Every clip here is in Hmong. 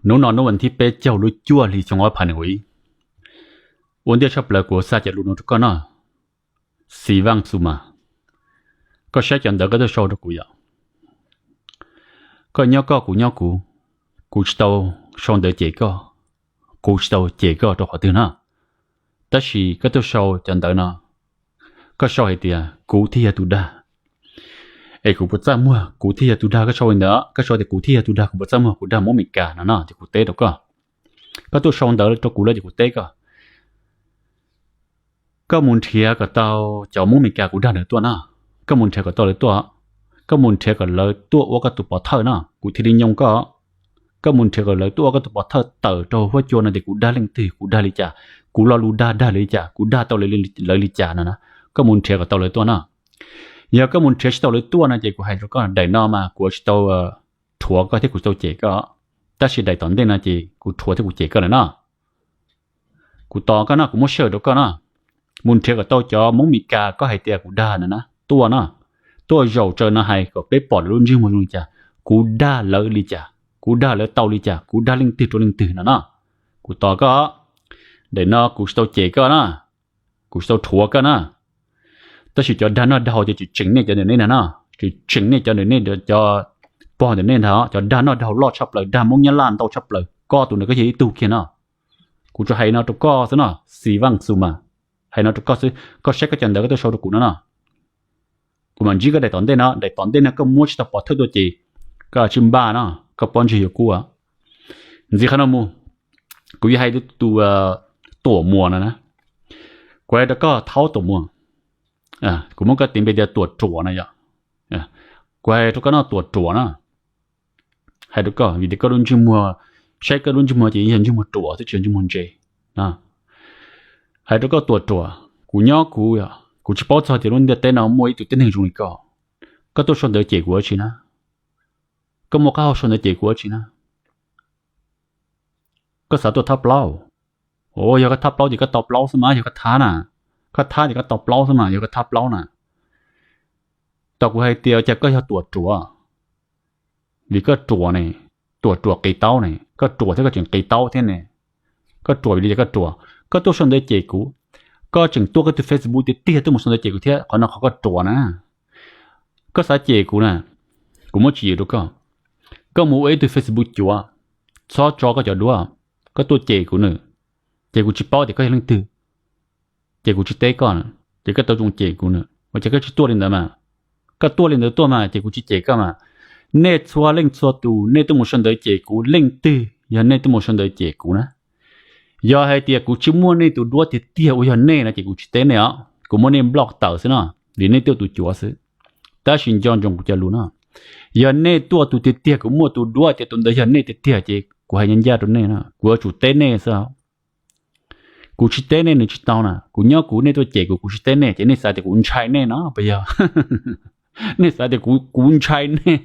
Hnub no hnub vas thib peb caug lub cuaj hli xyoo ob phav nees nkaum ib. Ua ntej tshaj plaws kuv xa cov lus no rau koj no, Xi Vaj Xu mas, koj saib cov ntawv koj tuaj sau rau kuv yom. Koj nyob koj, kuv nyob kuv, kuv tsis tau sau ntawv cem koj, kuv tsis tau cem koj rau qhov twg na. Tab sis koj tuaj sau cov ntawv no, koj sau hais tias kuv thiaj yog tus dag, es kuv puas txaj muag kuv thiaj yog tus dag. Koj sau li ntawd, koj sau tias kuv thiaj yog tus dag, kuv puas txaj muag kuv dag Hmoob Meskas no no, ces kuv teb rau koj. Koj tuaj sau ntawv rau kuv lawm ces kuv teb koj. Koj mus nrhiav kom tau cov Hmoob Meskas kuv dag ntawd tuaj na. Koj mus nrhiav kom tau lawv tuaj. Koj mus nrhiav kom lawv tuaj ua koj tus pov thawj na, kuv thiaj li nyoo koj. Koj mus nrhiav kom lawv tuaj ua koj tus pov thawj tawm rau huab cua no tias kuv dag leej twg, kuv dag li cas, kuv lo lus dag dag li cas, kuv dag tau lawv li cas no na. Koj mus nrhiav kom tau lawv tuaj na. Yog koj mus nrhiav tsis tau lawv tuaj no ces kuv hais rau koj, daim no mas kuv tsis tau rhuav koj thiab kuv tsis tau cem koj, tab sis daim tom ntej no ces kuv rhuav thiab kuv cem koj lawm na. Kuv tos koj no, kuv muab sij hawm rau koj no. Mus nrhiav kom tau cov Hmoob Meskas koj hais tias kuv dag ntawd na tuaj no. Tuaj zaum tsaws no hais kom peb pom lawv lub ntsej muag zoo li cas, kuv dag lawv li cas, kuv dag lawv tau li cas, kuv dag leej twg rau leej twg no no. Kuv tos koj, daim no kuv tsis tau cem koj na, kuv tsis tau rhuav koj na. Tab sis cov dag noj dag haus ces tseem tseem nej cov ntawm nej ntag no, tseem tseem nej cov ntawm nej, cov pog ntawm nej ntag, cov dag noj dag haus loj tshaj plaws, dag Hmoob Nyab Laj ntau tshaj plaws, koj tus ntawd koj yog ib tug kiag no. Kuv tsuas hais no rau koj xwb no, Xi Vaj Xu mas, hais no rau koj xwb, koj saib koj cov ntawv koj tuaj sau rau kuv no no. Kuv mam ntsib koj daim tom ntej no, daim tom ntej no koj muab tsis tau pov thawj tuaj ces koj tsis npaj no, koj pob ntseg yuav kub. Ntxiv qhov no mus, kuv yuav hais tus Tuam Muas no na. Kuv hais rau koj Thaub Tuam Muas, kuv muab koj tis npe tias Tuam Ruam no yom. Kuv hais rau koj no Tuam Ruam na, hais rau koj vim tias koj lub ntsej muag, saib koj lub ntsej muag ces yog ntsej muag ruam xwb tsis yog ntsej muag ntse. Hais rau koj Tuam Ruam, kuv nyob kuv, kuv tsis paub txog tias lub ntiaj teb no muaj ib tug tib neeg zoo li koj. Koj tuaj sau ntawv cem kuv ua tsi na? Koj muaj qab hau sau ntawv cem kuv ua tsi na? Koj xav tuaj thab plaub? Yog koj thab plaub ces koj tau plaub xwb mas, yog koj thab na, koj thab ces koj tau plaub xwb mas, yog koj thab plaub na. Tau kuv hais tias cas koj yog Tuam Ruam, vim koj ruam ne, Tuam Ruam qis taub ne, koj ruam thiab koj tseem qis taub thiab ne. Koj ruam vim li cas koj ruam? Koj tuaj sau ntawv cem kuv, koj tseem tuaj koj tus Facebook tiag tiag tuaj mus sau ntawv cem kuv thiab, qhov no qhov koj ruam na. Koj xav cem kuv na, kuv muab tswv yim rau koj. Koj mus ua ib tug Facebook cuav, txhob tso koj cov duab, koj tuaj cem kuv na, ces kuv tsis paub tias koj yog leej twg, ces kuv tsis teb koj na, ces koj tau zoo cem kuv na. Ua cas koj tsis tuaj li ntawd mas? Koj tuaj li ntawd tuaj mas ces kuv tsis cem koj mas. Nej txhua leej txhua tus nej tuaj mus sau ntawv cem kuv, leej twg yog nej tuaj mus sau ntawv cem kuv na? Yog hais tias kuv tsis muaj nej tus duab tiag tiag uas yog nej no ces kuv tsis teb nej os, kuv muab nej block tawm xwb no, vim nej tuaj tus cuav xwb. Tab sis nco ntsoov kuv cov lus no, yog nej tuaj tus tiag tiag, kuv muaj tus duab tias tus ntawd yog nej tiag tiag ces kuv hais ncaj ncaj rau nej no, kuv yuav tsum teb nej xwb. Kuv tsis teb nej nws tsis tau na. Kuv nyob kuv, nej tuaj cem kuv, kuv tsis teb nej ces nej xav tias kuv ntshai nej no puas yog? Nej xav tias kuv ntshai nej,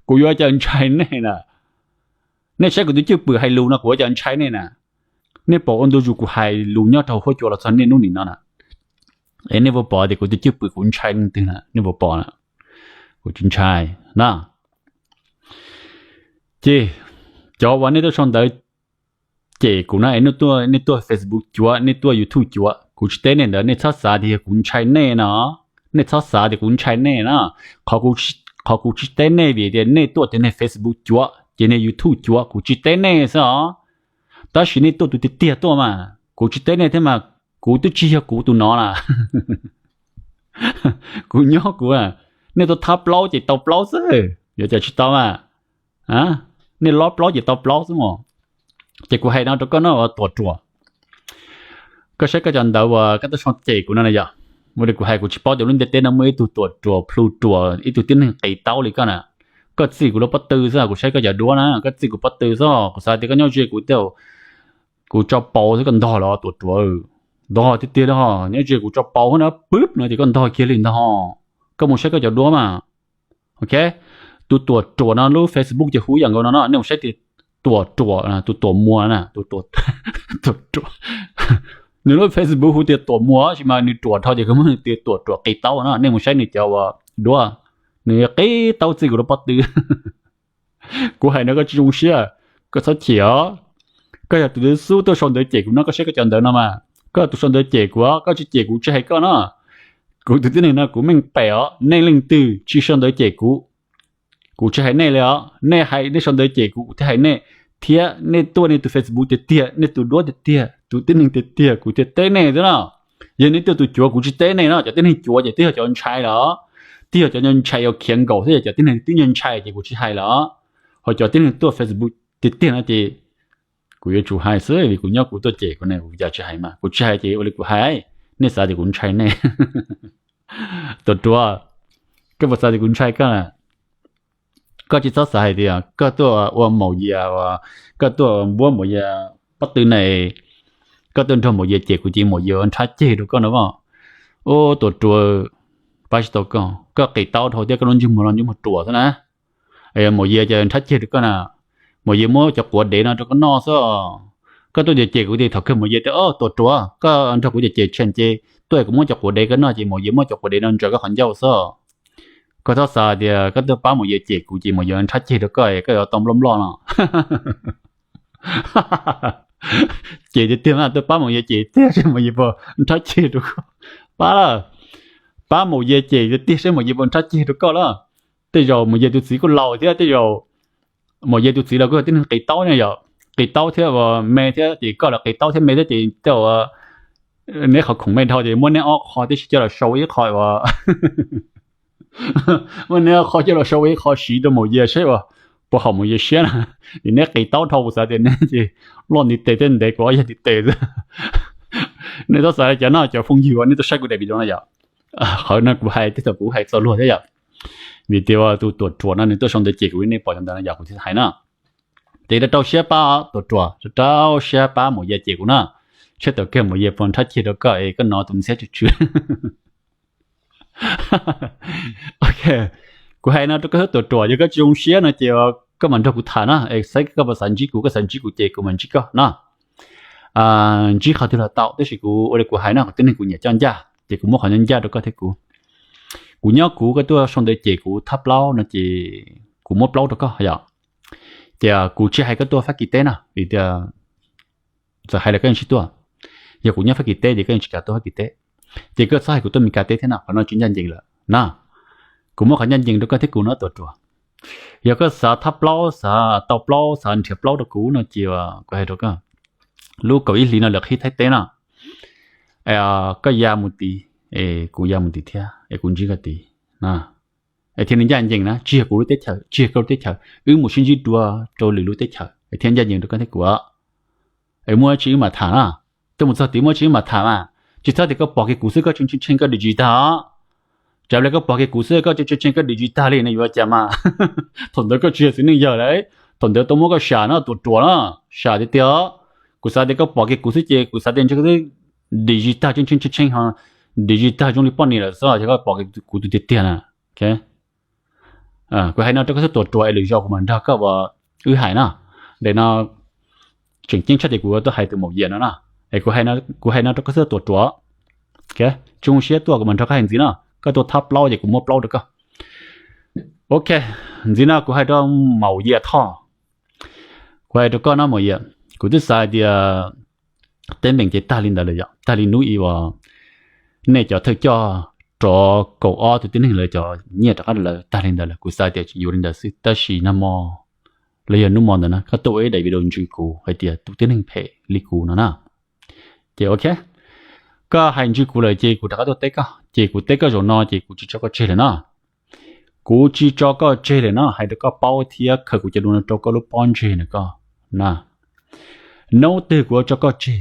kuv yuav cas ntshai nej na? Nej saib kuv tus cwj pwm hais lus no kuv yuav cas ntshai nej na? Nej pom ua ntu zus kuv hais lus nyob rau huab cua los txog niaj hnub nim no na, es nej puas pom tias kuv tus cwj pwm kuv ntshai leej twg na? Nej puas pom na? Kuv tsis ntshai na. Ces cov uas nej tuaj sau ntawv cem kuv na, nej tuaj Facebook cuav, nej tuaj YouTube cuav, kuv tsis teb nej ntawd, nej txhob xav tias yog kuv ntshai nej no. Nej txhob xav tias kuv ntshai nej na. Qhov kuv tsis teb nej vim tias nej tuaj tias nej Facebook cuav ces nej YouTube cuav, kuv tsis teb nej xwb os. Tab sis nej tuaj tus tiag tiag tuaj mas kuv tsis teb nej thiab mas, kuv twb tsis yog kuv tus no na. Kuv nyob kuv, nej tuaj thab plaub ces tau plaub xwb, yuav cas tsis tau mas. Nej lob plaub ces tau plaub xwb mos. Ces kuv hais no rau koj no Tuam Ruam, koj saib koj cov ntawv uas koj tuaj sau cem kuv no na yom. Ua li kuv hais, kuv tsis paub tias lub ntiaj teb no muaj ib tug Tuam Ruam plhu ruam, ib tug tib neeg qis taub li koj na. Koj txij kuv lub pob tw xwb, kuv saib koj cov duab na, koj txij kuv pob tw xwb, kuv xav tias koj nyob ze kuv tiag, kuv tso paus xwb koj ntog los Tuam Ruam. Ntog tiag tiag li ho, nyob ze kuv tso paus na pwb no ces koj ntog kiag li ntog. Koj mus saib koj cov duab mas. Ok, tus Tuam Ruam no lub Facebook ces hu ib yam nkaus no no, nej mus saib tias Tuam Ruam, tus Tuam Muas na, Tuam Ruam. Nws lub Facebook hu tias Tuam Muas tab sis mas nws ruam dhau ces kuv muab nws tias Tuam Ruam qis taub no, nej mus saib nws cov uas duab, nws qis taub txij kuv lub pob tw. Kuv hais no koj tsis zoo siab, Koj txhob chim os. Koj yog tus twg xub tuaj sau ntawv cem kuv no, koj saib koj cov ntawv no mas, koj tus sau ntawv cem kuv os, koj tsis cem kuv tsis hais koj no. Kuv tus tib neeg no kuv meej pem os, nej leej twg tsis sau ntawv cem kuv, kuv tsis hais nej li os. Nej hais, nej sau ntawv cem kuv, kuv thiaj hais nej, thiab nej tuaj nej tus Facebook tiag tiag, nej tus duab tiag tiag, tus tib neeg tiag tiag, kuv thiaj teb nej xwb no. Yog nej tuaj tus cuav kuv tsis teb nej no, cov tib neeg cuav ces twb yog cov ntshai lawm, twb yog cov ntshai uas khiav nkaum thiab, yog cov tib neeg twb ntshai ces kuv tsis hais lawm. Ho cov tib neeg tuaj Facebook tiag tiag no ces kuv yuav tsum hais xwb, vim kuv nyob kuv tuaj cem kuv ne, kuv cas tsis hais mas, kuv tsis hais ces ua li kuv hais, nej xav tias kuv ntshai nej. Tuam ruam, koj puas xav tias kuv ntshai koj na? Koj tsis txhob xav hais tias koj tuaj ua Maum Yias, koj tuaj npuab Maum Yias pob tw ne, koj tuaj nrog Maum Yias cem kuv ces Maum Yias ua nrhab ceg rau koj no as. Ub, tuam ruam, pab tsis tau koj, koj qis taub dhau thiab koj lub ntsej muag no ntsej muag ruam xwb na. Maum Yias ces nrhab ceg rau koj na. Maum Yias muab cov quav dev no rau koj noj xwb. Koj tuaj cem cem kuv tias thaum kawg Maum Yias tias, o, tuam ruam, koj nrog kuv cem cem tsheej ces tuaj kuv muab cov quav dev koj noj ces Maum Yias muab cov quav dev no ntsaws koj qhov ncauj xwb. Koj txhob xav tias koj tuaj pab Maum Yias cem kuv ces Maum Yias nrhab ceg rau koj, koj yuav tau nploj nploj no. Cem tiag tiag mas, tuaj pab Maum Yias cem tiag seb Maum Yias puas nrhab ceg rau koj. Pab lawm, pab Maum Yias cem tiag tiag seb Maum Yias puas nrhab ceg rau koj lawm. Tej zaum Maum Yias tus txiv kuj laus thiab, tej zaum Maum Yias tus txiv los kuj yog tib neeg qis taub ne yom, qis taub thiab ua me thiab ces koj los qis taub thiab me thiab ces tej zaum neb qhov khoom me dhau ces muab neb ob qho tib si coj los sau ib qho ua muab neb ob qho coj los sau ua ib qho siv rau Maum Yias seb ua puas haum Maum Yias siab na. Vim neb qis taub dhau, kuv xav tias neb ces loj ntiv tes thiab ntev kuv ob yag ntiv tes xwb. Nej txhob xav li cas no cov phooj ywg uas nej tuaj saib kuv daim video no yom. Qhov no kuv hais tej thaum kuv hais txaus luag thiab yom. Vim tias tus tuam ruam no nws tuaj sau ntawv cem kuv, nej pom cov ntawv no yog kuv thiaj hais na. Ces rau rau siab pab tuam ruam, rau rau siab pab Maum Yias cem kuv na. Seb thaum kawg Maum Yias puas nrhab ceg rau koj es koj hnov tus ntxhiab tsw tsw. Ok, kuv hais no rau koj xwb tuam ruam, yog koj tsis zoo siab no ces koj mam nrog kuv tham na, es saib koj puas xav ntsib kuv, koj xav ntsib kuv ces kuv mam ntsib koj na. Ntsib qhov twg los tau, tab sis kuv ua li kuv hais no, qhov tib neeg kuv nyiam coj ncaj ces kuv muab qhov ncaj ncaj rau koj thiab kuv. Kuv nyob kuv, koj tuaj sau ntawv cem kuv thab plaub no ces kuv muab plaub rau koj yom. Ces kuv tsis hais koj tuaj Fab Kis teb na, vim tias txawm hais los koj yeej tsis tuaj. Yog kuv nyob Fab Kis teb ces koj yeej tsis kam tuaj Fab Kis teb. Ces koj txhob hais kuv tuaj Mes Kas teb thiab no, qhov no tsis ncaj ncees lawm na. Kuv muab qhov ncaj ncees rau koj thiab kuv no tuam ruam. Yog koj xav thab plaub, xav tau plaub, xav nrhiav plaub rau kuv no ces kuv hais rau koj, lub kaum ib hlis no lawv qhib Thaib teb na, koj ya mus tid, kuv ya mus tid thiab es kuv ntsib koj tid na. Es thiaj li ncaj ncees na, tsis yog kuv lub teb chaws, tsis yog koj lub teb chaws, wb mus sib ntsib dua rau lwm lub teb chaws es thiaj ncaj ncees rau koj thiab kuv. Es muaj dab tsi wb mam tham na. Tuaj mus txog tid muaj dab tsi wb mam tham mas. Tsis txhob tias koj pom kiag kuv xwb koj tseem tshee tshee koj dim tsis tag os. Tsam li koj pom kiag kuv xwb koj tseem tshee tshee koj dim tsis tag li no yuav cas mas. Thaum ntawd koj tsis yog txiv neej yawg lawm, thaum ntawd tau muab koj sam no tuam ruam na, sam tiag tiag. Kuv xav tias koj pom kiag kuv xwb ces kuv xav tias ntshe koj twb dim tsis tag tseem tshee tshee tshee ho dim tsis tag zoo li poj niam lawm xwb ces koj pom kiag kuv tus tiag tiag na. Kuv hais no rau koj xwb tuam ruam es lwm zaus kuv mam nrog koj ua wb hais na. Ntawm no tseem ceeb tshaj ces kuv tuaj hais tus Maum Yias no na. Es kuv hais no rau koj xwb tuam ruam. Tsis zoo siab tuaj kuv mam nrog koj hais ntxiv no, koj tuaj thab plaub ces kuv muab plaub rau koj. Ok, ntxiv no kuv hais rau Maum Yias Thoj. Kuv hais rau koj no Maum Yias, kuv twb xav hais tias teeb meem ces tag li ntawd lawm yom, tag li hnub ib uas nej cov thawj coj rov kaum ob tus tib neeg lawv cov nyiaj rov qab lawv tag li ntawd lawm, kuv xav tias tseem yuav li ntawd xwb. Tab sis nag hmo los yog hnub hmo ntawd na koj tuaj ua ib daim video ntsws kuv hais tias tus tib neeg phem li kuv no na. Ces ok, koj hais ntsws kuv lawm ces kuv rov qab tuaj teb koj, ces kuv teb koj zaum no ces kuv tsis tso koj tseg lawm na. Kuv tsis tso koj tseg lawm no, hais rau koj paub thiab khaws kuv cov lus no rau koj lub pob ntseg na koj na. Hnub twg kuv yuav tso koj tseg?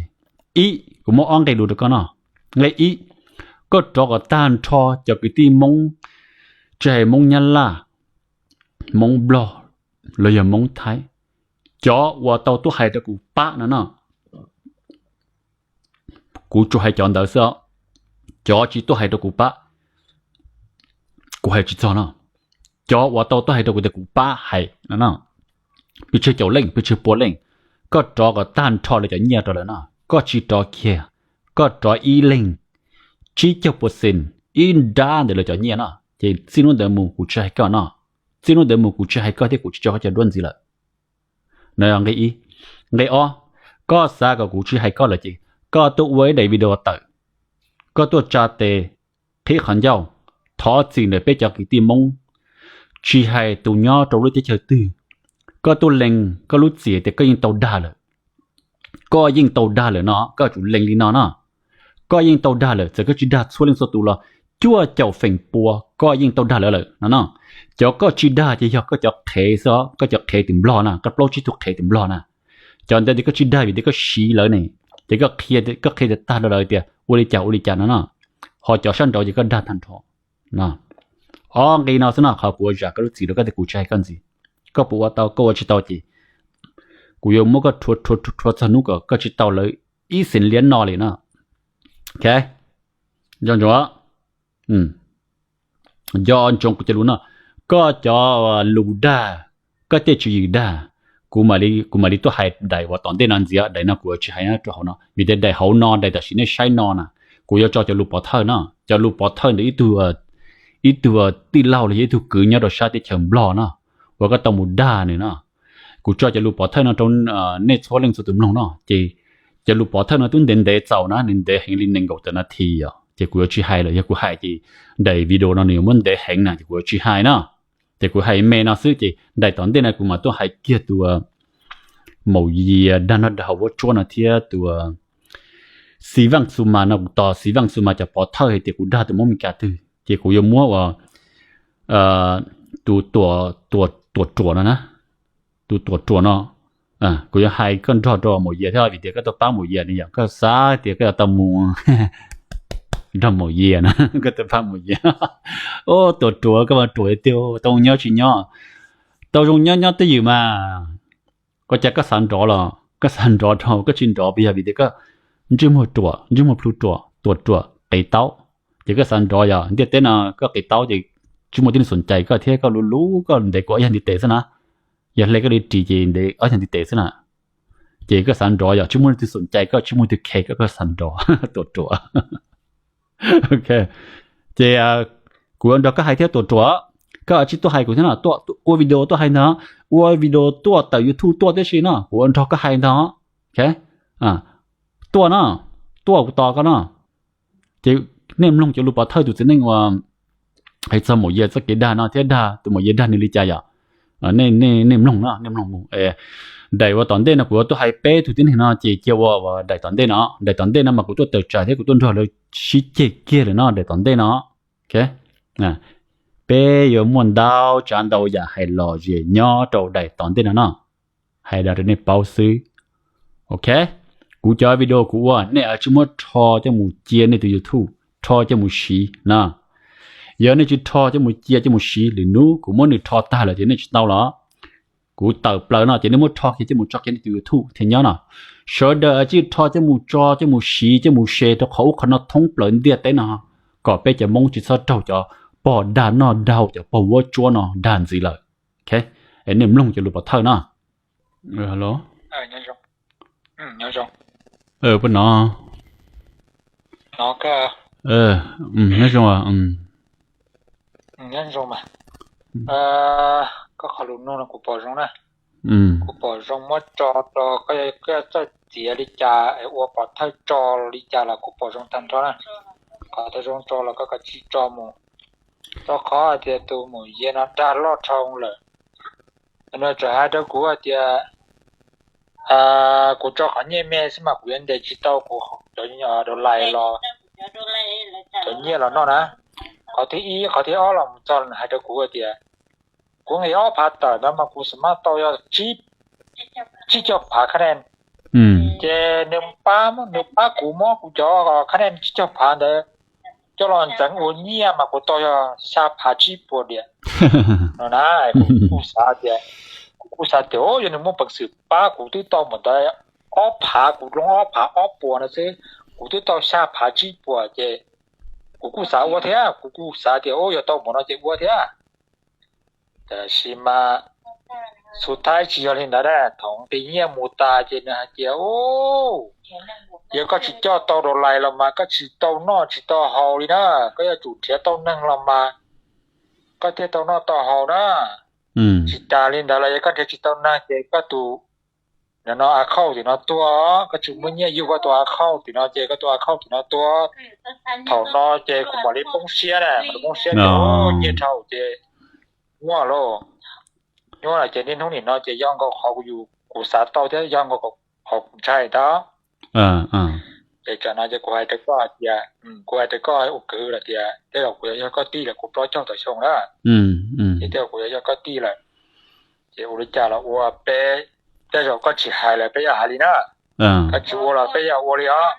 Ib, kuv muab ob nqe lus rau koj no. Nqe ib, koj rov kom tag nrho cov kwv tij Hmoob, tsis hais Hmoob Nyab Laj, Hmoob Nplog los yog Hmoob Thaib, cov uas tau tuaj hais rau kuv pab no no, kuv tsuas hais cov ntawd xwb os. Cov tsis tuaj hais rau kuv pab, kuv hais tsis txog no. Cov uas tau tuaj hais rau kuv tias kuv pab hais no no, pes tsawg caum leej, pes tsawg pua leej, koj rov kom tag nrho lawv cov nyiaj rau lawv no. Koj tsis rov kiag, koj rov ib leeg tsib caug percent, ib nrab ntawm lawv cov nyiaj no, ces txij hnub ntawd mus kuv tsis hais koj no. Txij hnub ntawd mus kuv tsis hais koj thiab kuv tsis tso koj cov duab ntxiv lawm. No yog nqe ib. Nqe ob, koj xav kom kuv tsis hais koj lawm ces koj tuaj ua ib daim video tawm, koj tuaj tsa tes qhib qhov ncauj, thov txim ntawm peb cov kwv tij Hmoob, tsis hais tus nyob rau lub teb chaws twg, koj tuaj lees koj lub txim tias koj yeej tau dag lawm. Koj yeej tau dag lawm no, koj tsum lees li no no: Koj yeej tau dag lawm, txawm koj tsis dag txhua leej txhua tus los cuaj caum feem pua koj yeej tau dag lawm lawm no no. Cov koj tsis dag ces yog koj cov qhev xwb, koj cov qhev tim Nplog na, koj plaub tsib tug qhev tim Nplog na. Cov ntawd tias koj tsis dag vim tias koj siv lawv ne, ces koj qhia tias tag rau lawv tias ua li cas ua li cas no no. Ho cov sab nraud ces koj dag tag nrho. Ob nqe no xwb no, qhov kuv ua zam koj lub txim rau koj tias kuv tsis hais koj ntxiv. Koj puas ua tau, koj ua tsis tau ces kuv yuav muab koj rhuav rhuav rhuav txog hnub kom koj tsis tau lawv ib xees liab no li no. Ok, nco ntsoov, nco ntsoov kuv cov lus no. Koj cov lus dag, koj tej tswv yim dag, kuv mam li tuaj hais daim uas tom ntej no ntxiv. Daim no kuv yuav tsis hais rau hauv no vim tias daim hauv no, daim tam sim nej saib no na, kuv yuav tso cov lus pov thawj no, cov lus pov thawj ntawm ib tug tij laug los yog ib tug kwv nyob rau sab teb chaws Nplog no, uas koj tau mus dag nws no. Kuv tso cov lus pov thawj no rau nej txhua leej txhua tus mloog no ces cov lus pov thawj no twb ntev ntev txaus na, nws ntev heev li nees nkaum tawm nas this os, ces kuv yuav tsis hais lawm. Yog kuv hais ces daim video no nws yuav muab ntev heev na, ces kuv yuav tsis hais no. Ces kuv hais me no xwb ces daim tom ntej no kuv mam tuaj hais kiag tus maum yias dag noj dag haus vuab tsuab no thiab tus Xiv Vaj Xu Mas no. Kuv tos Xiv Vaj Xu Mas cov pov thawj hais tias kuv dag tus Hmoob Meskas twg ces kuv yuav muab ua tus Tuam Ruam no na, tus Tuam Ruam no. Kuv yuav hais koj nrog rau maum yias thiab vim tias koj tuaj pab maum yias ne, yog koj xav tias koj yuav tau mus nrog maum yias na, koj tuaj pab maum yias. Ub, Tuam Ruam, koj mas ruam tiag, tau nyob tsis nyob, tau zoo nyob nyob twj ywm mas. Ua cas koj xav nrov los koj xav nrov dhau, koj tsis nrov puas yog vim tias koj ntsej muag ruam, ntsej muag plhu ruam, Tuam Ruam qis taub, ces koj xav nrov? Yog ntiaj teb no koj qis taub ces tsis muaj tib neeg xom cai koj thiab, koj luv luv koj ntev kuv ob yag ntiv tes xwb na. Yog hle koj li ris ces ntev ob yag ntiv tes xwb na. Ces koj xav nrov? Yog tsis muaj leej twg xom cai koj, tsis muaj leej twg khe koj, koj xav nrov? Tuam Ruam. Ok, ces kuv yuav nrog koj hais thiab Tuam Ruam. Koj tsis tuaj hais kuv thiab no, ua video tuaj hais ntag, ua video tuaj tawm YouTube tuaj tib si no, kuv yuav nrog koj hais ntag. Tuaj no, tuaj kuv tos koj no. Ces nej mloog cov lus pov thawj tus txiv neej uas hais txog maum yias txoj kev dag no thiab dag tus maum yias dag nws li cas yom. Nej mloog no, nej mloog mus. Daim uas tom ntej no kuv yuav tuaj hais peb tug tib neeg no ces cia ua daim tom ntej no. Daim tom ntej no mas kuv tuaj tawm tsam thiab kuv tuaj nrog lawv sib ceg kiag lawm no, daim tom ntej no. Peb yuav muaj ntau tsav ntau yam hais los zem nyob rau daim tom ntej no no. Hais dag rau nej paub xwb. Ok, kuv cov video kuv ua nej tsis muab rho coj mus cia nej tus YouTube, rho coj mus siv na. Yog nej tsis rho coj mus cia coj mus siv, lwm hnub kuv muab nws rho tag lawm ces nej tsis tau los. Kuv tawm plaws no ces nej muab rho kiag coj mus tso kiag nej tus YouTube thiaj nyob no. Sawv daws tsis rho coj mus tso coj mus siv coj mus share rau qhov ub qhov no thoob plaws ntiaj teb no, kom peb cov Hmoob tsis txhob raug cov pog dag noj dag haus, cov pog vuab tsuab no dag ntxiv lawm. Nej mloog cov lus pov thawj no. Poj no, nyob zoo. Koj qhov lus nug no kuv pom zoo na. Kuv pom zoo muab tso rau koj, koj txawj txiav li cas es ua pov thawj tso li cas los kuv pom zoo tag nrho na. Qhov tau zoo tso los koj kav tsij tso mus. Rau qhov hais tias tus maum yias no dag loj dhau lawm. Nws txawm hais rau kuv hais tias, kuv tso qhov nyiaj me xwb mas kuv yuav ntes tsis tau kuv cov dollar los, cov nyiaj los noj na. Qhov thib ib, qhov thib ob los mus txog hais rau kuv hais tias kuv nqis ob phav tawm ntawd mas kuv xam maj tau yog tsib caug phav khab nees. Ces nws pab, nws pab kuv muab kuv cov khab nees tsib caug phav ntawd coj los ntxeev ua nyiaj mas kuv tau yog xya phav tsib puas diam no na. Kuv kuj xav tias, kuv kuj xav tias yog nws muaj peev xwm pab kuv twb tau mus ntawd ob phav, kuv loo ob phav ob puas no xwb, kuv twb tau xya phav tsib puas ces kuv kuj xav ua thiab. Kuv kuj xav tias yog tau mus no ces ua thiab. Tab sis mas xu thaib tsis yog li ntawd na. Thaum nqis nyiaj mus tas ces nws hais tias, yog koj tsis coj tau dollar los mas koj tsis tau noj tsis tau haus li na. Koj yuav tsum nrhiav tau neeg los mas koj thiaj tau noj tau haus na. Tsis tas li ntawd los yog koj nrhiav tsis tau neeg ces koj tus no account tim no tuag, koj tsis muaj nyiaj yug koj tus account tim no ces koj tus account tim no tuag. Thaum no ces kuv mam li poob siab na, mam li poob siab ces nyiaj dhau ces nyuaj lauj. Nyuaj lawm ces niaj hnub nim no ces yog nkaus qhov kuv yus kuv xav tau thiab yog nkaus qhov kuv ntshai tau. Ces tsam no ces kuv hais rau koj tias, kuv hais rau koj ua kwv lawm tias tej zaum kuv yuav yog koj tij lawm, kuv plaub caug tawm xyoo na, ces tej zaum kuv yuav yog koj tij lawm. Ces ua li cas los ua peb, tej zaum koj tsis hais lawm peb yuav hais li na, koj tsis ua los peb yuav ua li os,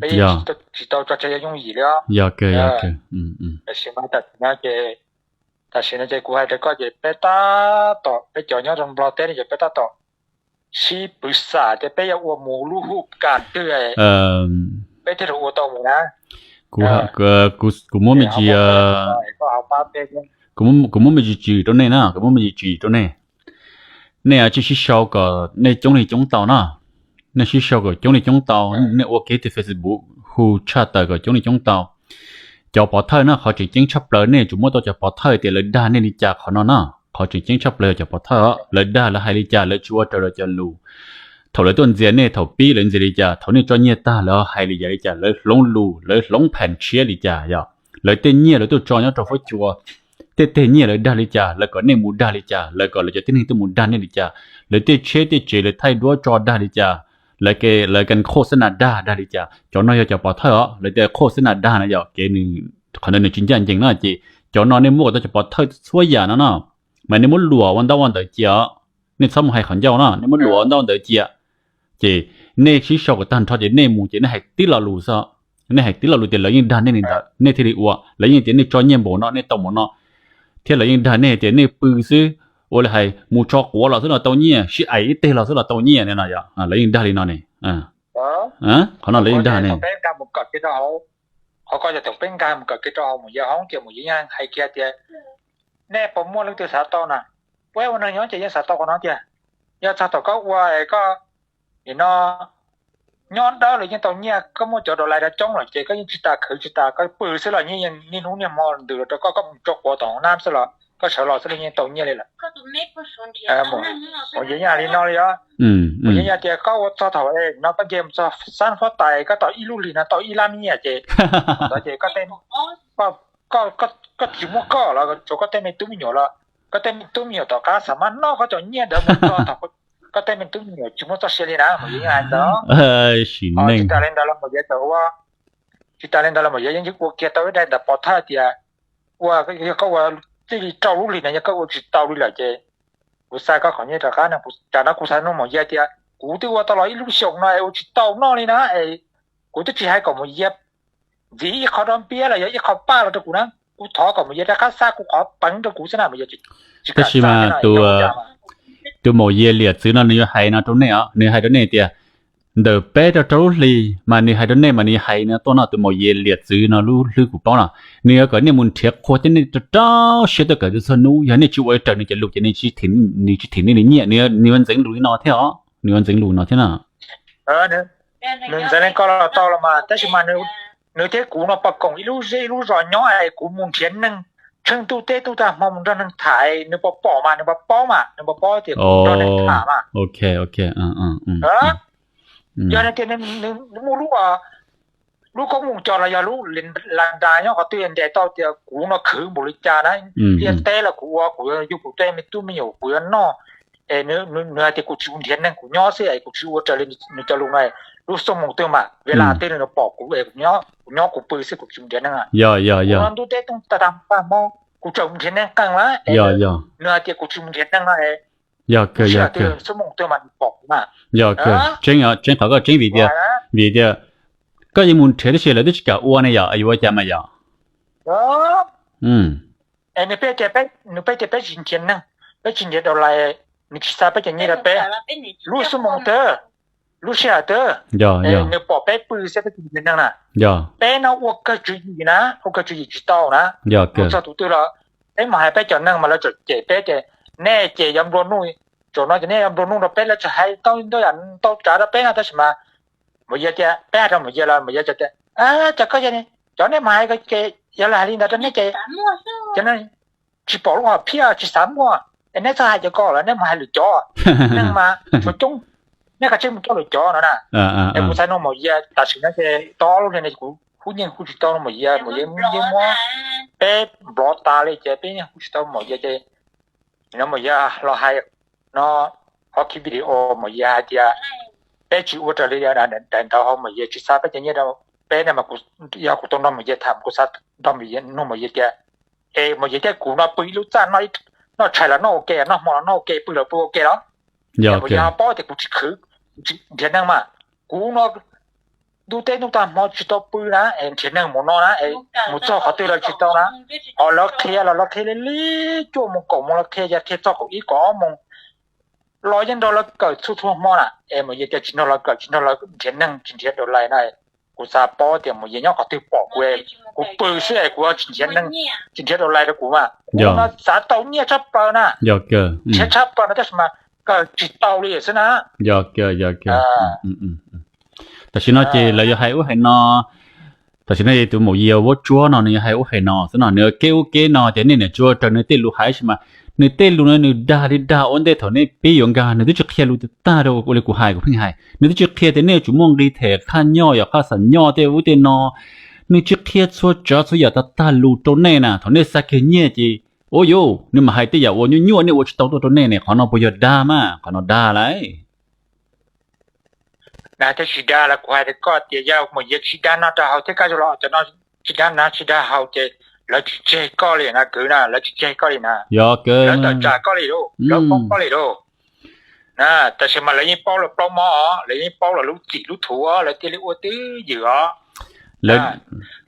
peb tsis tau tso tseg yooj yim li os. Tam sim no ces, tam sim no ces kuv hais rau koj ces peb tab tom, peb cov nyob rau Nplog teb no ces peb tab tom sib pw xam tias peb yuav ua mus lub hu kas twg peb thiaj li ua tau mus na. Kuv muab me ntsis, kuv muab me ntsis tswm rau nej na, kuv muab me ntsis tswm rau nej. Nej tsis sib sau kom nej coob li coob tau na. Nej sib sau kom coob li coob tau, nej ua kev ti Facebook hu tshaj tawm kom coob li coob tau. Cov pov thawj na, qhov tseem ceeb tshaj plaws nej tsuas muab tau cov pov thawj tias lawv dag nej li cas qhov no na. Qhov tseem ceeb tshaj plaws yog cov pov thawj os, lawv dag lawv hais li cas, lawv tsis ua raws lawv cov lus. Thaum lawv tuaj ntxias nej, thaum pib lawv ntxias li cas, thaum nej tso nyiaj tag lawv hais li cas li cas, lawv hloov lus, lawv hloov pheem tshiab li cas yom. Lawv tej nyiaj lawv tuaj tso nyob rau fuab cua, tej teg nyiaj lawv dag li cas, lawv kom nej mus dag li cas, lawv kom lawv cov tib neeg tuaj mus dag nej li cas, lawv tej tsheb tej tsev lawv thaij duab tso dag li cas, lawv, lawv kas khoj xab nas dag dag li cas, cov no yog cov pov thawj os, lawv tej khoj xab nas dag na yom, kev nws, qhov ntawd nws tsis ncaj ncees na ces cov no nej muab kom tau cov pov thawj txhua yam no no, mas nej muab luam ua ntaub ua ntawv cia os. Nej txhob mus hais qhov ncauj no, nej muab luam ua ntaub ua ntawv cia. Ces nej sib sau kom tag nrho ces nej mus ces nej hais tib lo lus xwb. Nej hais tib lo lus tias lawv yeej dag nej li ntawd nej thiaj li ua, lawv yeej tias nej tso nyiaj npaum no nej tau npaum no, thiab lawv yeej dag nej tias nej pw xwb, ua li hais mus tso quav los xwb los tau nyiaj, sib aim ib teg los xwb los tau nyiaj no, lawv yeej dag li no ne. Qhov no lawv yeej dag ne. Qhov ko yog thaum peb nkag mus kawm kev rau hauv Mus Yia hoob ces Mus Yia yeej hais kiag tias, nej puas muaj leej twg xav tau na? Peb ua neeg nyob ces yeej xav tau qhov no tiag. Yog txog thaum koj ua es koj nim no nyob dawb los yeej tau nyiaj, koj muaj cov dollar rau coob lawm ces koj yeej tsis tas khwv tsis tas, koj pw xwb los nyiaj yeej niaj hnub niaj hmo ntws los rau koj, koj mus tso quav tom hoob nab xwb los koj sawv los xwb los yeej tau nyiaj li lawm. Mus Yia yeej hais li no li os. Mus Yia yeej tias koj ua txog thaum no koj nce mus txog xab huab tais koj tau ib lub hlis no tau ib lab nyiaj ces, thaum ntawd ces koj, koj tsis muaj koj los tsuas koj tej me tub me nyuam los, koj tej me tub me nyuam tom qab xav mas noj koj cov nyiaj ntawd mus txog thaum koj tej me tub me nyuam tsis muaj txoj sia li na, Mus Yia yeej hais ntawd. Tsis tas li ntawd los Mus Yia txawm ua, tsis tas li ntawd los Mus Yia yeej ua kiag tau ib daim ntawv pov thawj tias, ua, yog koj ua txij li rau lub hlis no yog koj ua tsis tau li lawm ces kuv xa koj qhov nyiaj rov qab no. Tam no kuv xav nug Mus Yia tias kuv twb ua tau los ib lub xyoos no es ua tsis tau noj li na es kuv twb tsis hais kom Mus Yia ntxiv ib qho rab npiab los yog ib qho paj los rau kuv na, kuv thov kom Mus Yia rov qab xa kuv qhov peev rau kuv xwb na. Tab sis mas tus Maum Yia liam txwv no nws yuav hais no rau nej os, nws hais rau nej tias ntawm peb rau rau lub hlis mas nws hais rau nej mas nws hais no tuaj no, tus Maum Yia liam txwv no lub hlwb kuv paub no, nws yuav kom nej mus nrhiav qhua thiab nej rau rau siab tuaj kawm txhua hnub, yog nej tsis ua raws nws cov lus ces nws tsis thim nej li nyiaj, nws yuav ntxeev lus li no thiab os, nws yuav ntxeev lus no thiab na. Nws ntxeev li ko los tau los mas, tab sis mas nws thiab kuv no pom koom ib lub zej ib lub zos nyob es kuv mus nrhiav neeg tsheej ntuj teb ntuj tag hmo mus nrog neeg tham, nws puas pom mas nws puas paub mas nws puas paub tias kuv nrog neeg tham mas. Yog tias nws muaj lub, lub koob mus cog los yog lub las nras nyob qhov twg ntes tau tias kuv no khwv npaum li cas na, liaj teb los kuv ua, kuv yuav yug kuv tej me tub me nyuam kuv yuav noj, es nws hais tias kuv tsis mus nrhiav neeg kuv nyob xwb es kuv tsis ua raws li nws cov lus no, lub xuaj moos twg mas vim li cas nws pom kuv es kuv nyob kuv pw xwb kuv tsis mus nrhiav neeg. Yog, yog, yog. Ntuj teb ntuj tag tag hmo kuv tseem mus nrhiav neeg qeej lawm es nws hais tias kuv tsis mus nrhiav neeg no es, yog kawg, yog kawg, xuaj moos twg mas nws pom kuv mas. Yog kawg, tseeb, tseeb qhov koj tseeb vim tias, vim tias koj yeej mus nrhiav tab sis lawv twb tsis kam ua ne yom, yuav ua cas mas yom. Es nws peb tias peb tsis nrhiav neeg, peb tsis nrhiav dollar, nws tsis xa peb cov nyiaj rau peb. Lub xuaj moos twg, lub sij hawm twg, nws pom peb pw xwb peb tsis nrhiav neeg na. Peb no ua kawg tswv yim na, ua kawg tswv yim tsis tau na. Mus txog tus twg los peb mus hais peb cov neeg mas lawv tseem cem peb tias nej ces yuav nplua nuj, zaum no ces nej yuav nplua nuj rau peb, lawv tseem hais tau ntau yam ntau tsav rau peb no tab sis mas Maum Yia tias, peb hais rau Maum Yia los Maum Yia tias, cas koj, cov nej mus hais, yog lawv hais li ntawd rau nej ces cov tsis pom lub hom phiaj tsis xav muaj, es neb txhob hais cov ko lawm, neb mus hais lwm cov, neeg mas tshuav coob. nej kav tsij mus coj lawv cov no na. Es kuv xav nug Maum Yias tam sim no ces tau ob lub hli no kuv hu yeej hu tsis tau Maum Yias, Maum Yias yeej muab peb nplov tas li ces peb yeej hu tsis tau Maum Yias ces no Maum Yias los hais no, qhov kiv video Maum Yias hais tias peb tsis ua raws li daim ntawv hauv, Maum Yias tsis xa peb cov nyiaj rau peb ne mas kuv, yog kuv tau nrog Maum Yias tham kuv xav nrog Maum Yias nug Maum Yias tias, es Maum Yias thiab kuv no pw ib lub txaj, noj tshais los noj ua ke, noj hmo los noj ua ke, pw los pw ua ke los? Maum Yias ho paub tias kuv tsis khwv, nrhiav neeg mas, kuv no ntuj teb ntuj tag hmo tsis tau pw na, es nrhiav neeg mus no na, es mus txog qhov twg los tsis tau na. Ho lawv qhia los lawv qhia li li cuaj moos kaum moos, lawv qhia yog qhia txog kaum ib kaum ob moos los yeej nrog lawv kawm txhua txhua hmo na. Es Maum Yias tias tsis nrog lawv kawm, tsis nrog lawv nrhiav neeg, tsis nrhiav dollar na. Kuv xav paub tias Maum Yias nyob qhov twg pom kuv, kuv pw xwb es kuv tsis nrhiav neeg, tsis nrhiav dollar rau kuv mas kuv no xav tau nyiaj tshaj plaws na, nrhiav tshaj plaws no tab sis mas kawm tsis tau li xwb na. Tam sim no ces lawv yuav hais ub hais no, tam sim no tus Maum Yias vuab tsuab no nws yuav hais ub hais no xwb no, nws keb ub keb no tias nej niam tsuas raws nws tej lus hais sis mas nws tej lus no nws dag li dag ua ntej thaum nej pib yuav nkag, nws twb tsis qhia lus tag rau ua li kuv hais, kuv pheej hais, nws twb tsis qhia tias nej yuav tsum muaj nqi them qhaj nyoj yog qhaj xam nyoj tej ub tej no. Nws tsis qhia txhua tsav txhua yam tag tag lus rau nej na, thaum nej xa kiag nyiaj ces ua yuj nws mam hais tej yam uas nyuaj nyuaj nej ua tsis tau tuaj rau nej ne, qhov no puas yog dag mas, qhov no dag lauj. Na thiab tsis dag los kuv hais rau koj tias yog Maum Yias tsis dag no rau hauv thiab koj los cov no tsis dag no tsis dag hauv ces lawv tsis tseg koj li na kwv na, lawv tsis tseg koj li na. Lawv tawm tsam koj li lauj, lawv poob koj li lauj. Na, tab sis mas lawv yeej paub lawv plaub mob os, lawv yeej paub lawv lub txim lub thuv os, lawv thiaj li ua twj ywm os.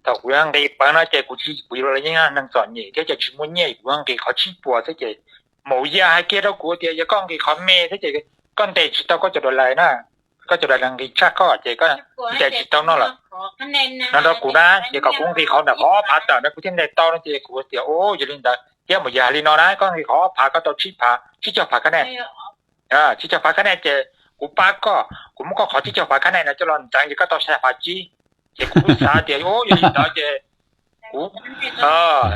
Thaum kuv yuav nqis peev no ces kuv tsis, kuv yuav los yeej neeg txom nyem thiab ces tsis muaj nyiaj, kuv yuav nqis qhov tsib puas xwb ces Maum Yias hais kiag rau kuv tias yog koj nqis qhov me thiab ces koj ntes tsis tau koj cov dollar na, koj cov dollar nqis tshaj koj ces koj ntes tsis tau no lawm. No rau kuv na, ces kom kuv nqis qhov ntawm qhov ob phav tawm no kuv thiaj ntes tau no ces kuv tias o, yog li ntawd thiab Maum Yias hais li no na, koj nqis qhov ob phav koj tau tsib phav, tsib caug phav kab ne, tsib caug phav kab ne ces kuv pab koj, kuv muab koj qhov tsib caug phav kab ne no coj los ntxeev ces koj tau xya phav tsib. Ces kuv xav tias o, yog li ntawd ces kuv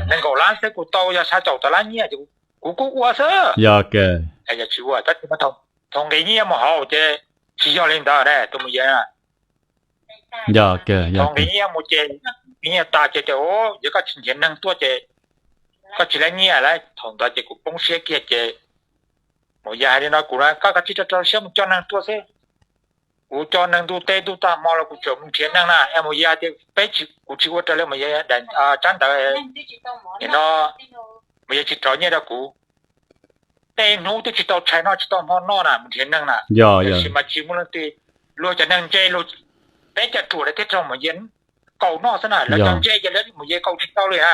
nees nkaum lab xwb kuv tau yog xya caum tawm lab nyiaj ces kuv kuj ua xwb. Yog tsis ua, thaum nqis nyiaj mus hauv ces tsis yog li ntawd ne tus Maum Yias. Thaum nqis nyiaj mus ces nqis nyiaj tas ces tias o, yog koj tsis nrhiav neeg tuaj ces koj tsis lab nyiaj lawm. Thaum ntawd ces kuv poob siab kiag ces Maum Yias hais li no kuv na, koj kav tsij rau rau siab mus coj neeg tuaj xwb. Kuv coj neeg ntuj teb ntuj tag hmo los kuv tseem mus nrhiav neeg na. Es Maum Yias tias peb, kuv tsis ua raws li Maum Yias daim tsab ntawv no, Maum Yias tsis rov nyiaj rau kuv. Tej hnub twb tsis tau tshais noj tsis tau hmo noj na, mus nrhiav neeg na. Tiam sis mas tsis muaj leej twg, luag cov neeg ntse luag, peb cov ruam lawv thiaj rau Maum Yias kaus noj xwb na, lawv cov ntse ces lawv Maum Yias kaus tsis tau li na.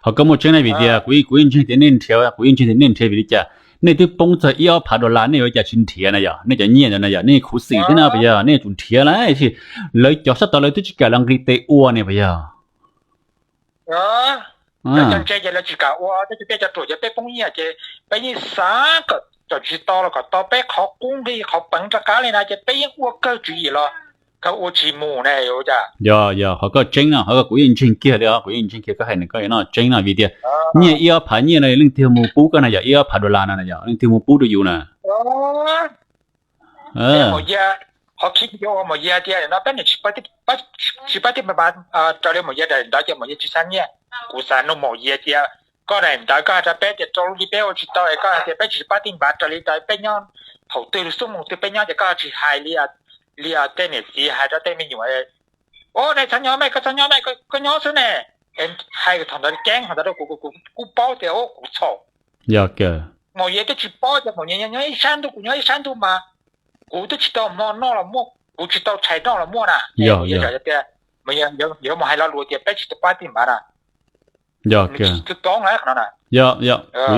Ho koj muaj tseeb na, vim tias kuv yeej ntseeg tias nej nrhiav, kuv yeej ntseeg tias nej nrhiav vim li cas? Nej twb poob txog ib ob phav dollar nej yuav cas tsis nrhiav na yog? Nej cov nyiaj ntawd na yog nej khuv xim thiab na, puas yog? Nej yuav tsum nrhiav lauj, lawv cov sab tod lawv twb tsis kam los nqis tes ua ne, puas yog? Lawv cov ntse ces lawv tsis kam ua, tab sis peb cov ruam ces peb poob nyiaj ces peb yeej xav kom tsis tau los kom tau peb qhov qub nqi qhov peev rov qab li na ces peb yeej ua kawg tswv yim los kawg ua tsis mus ne, yuav cas? Yog, yog, qhov koj tseeb no, qhov koj kuv yeej ntseeg kiag li os, kuv yeej ntseeg kiag koj hais no, koj noj tseeb no vim tias nyiaj ib ob phav nyiaj no leej twg mus pub koj na yog? Ib ob phav dollar no na yog leej twg mus pub rau yus na? Maum Yias, qhov khib ua Maum Yias tias no peb niam tsis pab tij npav raws li Maum Yias daim ntawv ces Maum Yias tsis xa nyiaj. Kuv xav nug Maum Yias tias koj daim ntawv koj hais rau peb tias rau lub hli peb ua tsis tau es koj hais tias peb tsis pab tij npav raws li ntawd, peb nyob thaum twg xub mus twg peb nyob ces koj tsis hais li, li tej niam txiv hais rau tej me nyuam, o, nej txhob nyob mej, koj txhob nyob mej, koj nyob xwb ne. Hais thaum ntawd keeb thaum ntawd rau kuv, kuv kuj paub tias o kuv txhaum. Maum Yias twb tsis paub tias Maum Yias nyob ib sab ntuj kuv nyob ib sab ntuj mas kuv twb tsis tau hmo noj los muaj, kuv tsis tau tshais noj los muaj na. Yog tias yuav mus hais lo lus tias peb tsis tau pab tij npav na. Yog, kuv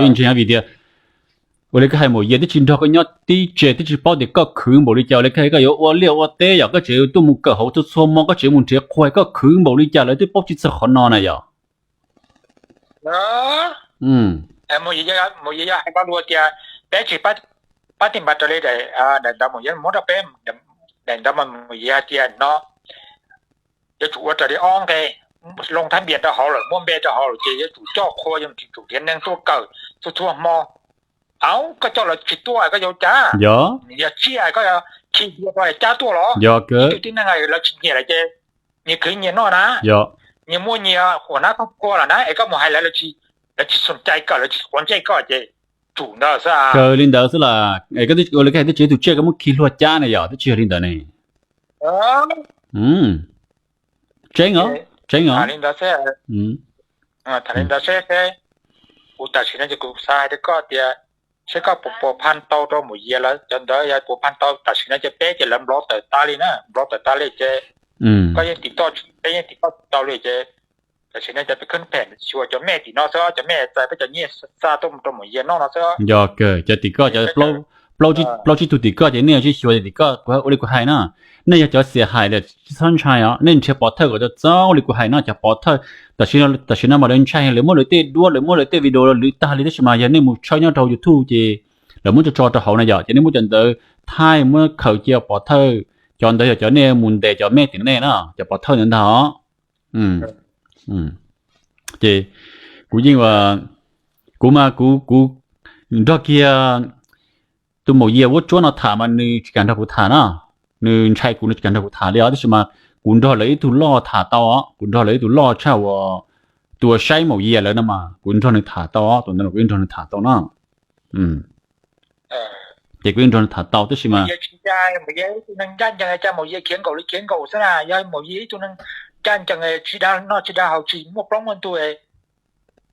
yeej ntseeg vim tias ua li koj hais Maum Yias twb tsis nrog koj nyob tib tse, twb tsis paub tias koj khwv npaum li cas, ua li koj hais koj yuav ua liaj ua teb yog koj tseem tuaj mus kawm hauv txhua txhua hmo, koj tseem mus nrhiav qhua, koj khwv npaum li cas lawv twb paub tsis txog qhov no na yog? Maum Yias yog hais lo lus tias peb tsis pab tij npav raws li daim ntawv Maum Yias muab rau peb, daim ntawv Maum Yias hais tias no yuav tsum ua raws li ob nqe, loo thab npias rau hauv lawm, muab npe rau hauv lawm ces yuav tsum coj qhua, yuav tsum nrhiav neeg tuaj kawm txhua txhua hmo. Aub, koj coj lawv tsis tuaj koj yuav cas? Yog, yog tsiaj koj khi ua rau cab tuaj los? Yog kawg. Ib tug tib neeg lawv tsis nyiam lawm ces nyias khwv nyias noj na. Yog, nyias muaj nyias huam nab koj kua lawm na es koj mus hais lawv, lawv tsis xum cai koj, lawv tsis quav ntsej koj ces tsum ntawd xwb. Kawg li ntawd xwb las. Es koj twb ua li koj hais twb tsis yog ib tug tsiaj koj muab khi hlua cab ne, yog twb tsis yog li ntawd ne. Tseeb os, tseeb os. Li ntawd seb, kuv tam sim no ces kuv xav hais rau koj tias seb koj puas puas phan tau rau maum Yias lawv cov ntawd, yog puas phan tau tam sim no ces peb ces lawv nplov tawm tas li na, nplov tawm tas li ces koj yeej tim koj, peb yeej tim koj tsis tau li ces tam sim no ces peb khwb phem xyuas cov mej tim no xwb, cov mej txais peb cov nyiaj xa tuaj rau maum Yias noj no xwb. Yog kawg, cov tim koj cov plaub tsib tug tim koj ces nej yuav tsum xyuas cov tim koj, kuv ua li kuv hais na, nej yog cov xiam hais lawm tsis txhob ntshai os, nej nrhiav pov thawj kom txog txog li kuv hais no, cov pov thawj tam sim no mas lawv ntshai, lawv muab lawv tej duab, lawv muab lawv tej video lwm tag li, tab sis mas yog nej mus tshawb nyob rau YouTube ces lawv muab tso tso rau hauv na yom, ces nej muab cov ntawd thaij muab khaws cia pov thawj, cov ntawd yog cov nej mus ntes cov mej tim nej na, cov pov thawj ntawd ntag os. Ces kuv yeej, kuv mas kuv, kuv nrog kiag tus maum Yias vuab tsuab no tham mas nws tsis kam nrog kuv tham na, nws ntshai kuv, nws tsis kam nrog kuv tham li os, tab sis mas kuv nrog lawv ib tug loj tham tau os, kuv nrog lawv ib tug loj tshaj uas tus uas saib maum Yias lawv no mas kuv nrog nws tham tau os, tus ntawd kuv yeej nrog nws tham tau na. Ces kuv yeej nrog nws tham tau tab sis mas ncaj ncees, cas maum Yias khiav nkaum li khiav nkaum xwb na, yog maum Yias ib tug neeg ncaj ncees tsis dag noj tsis dag haus tsis muaj plaub muaj ntug,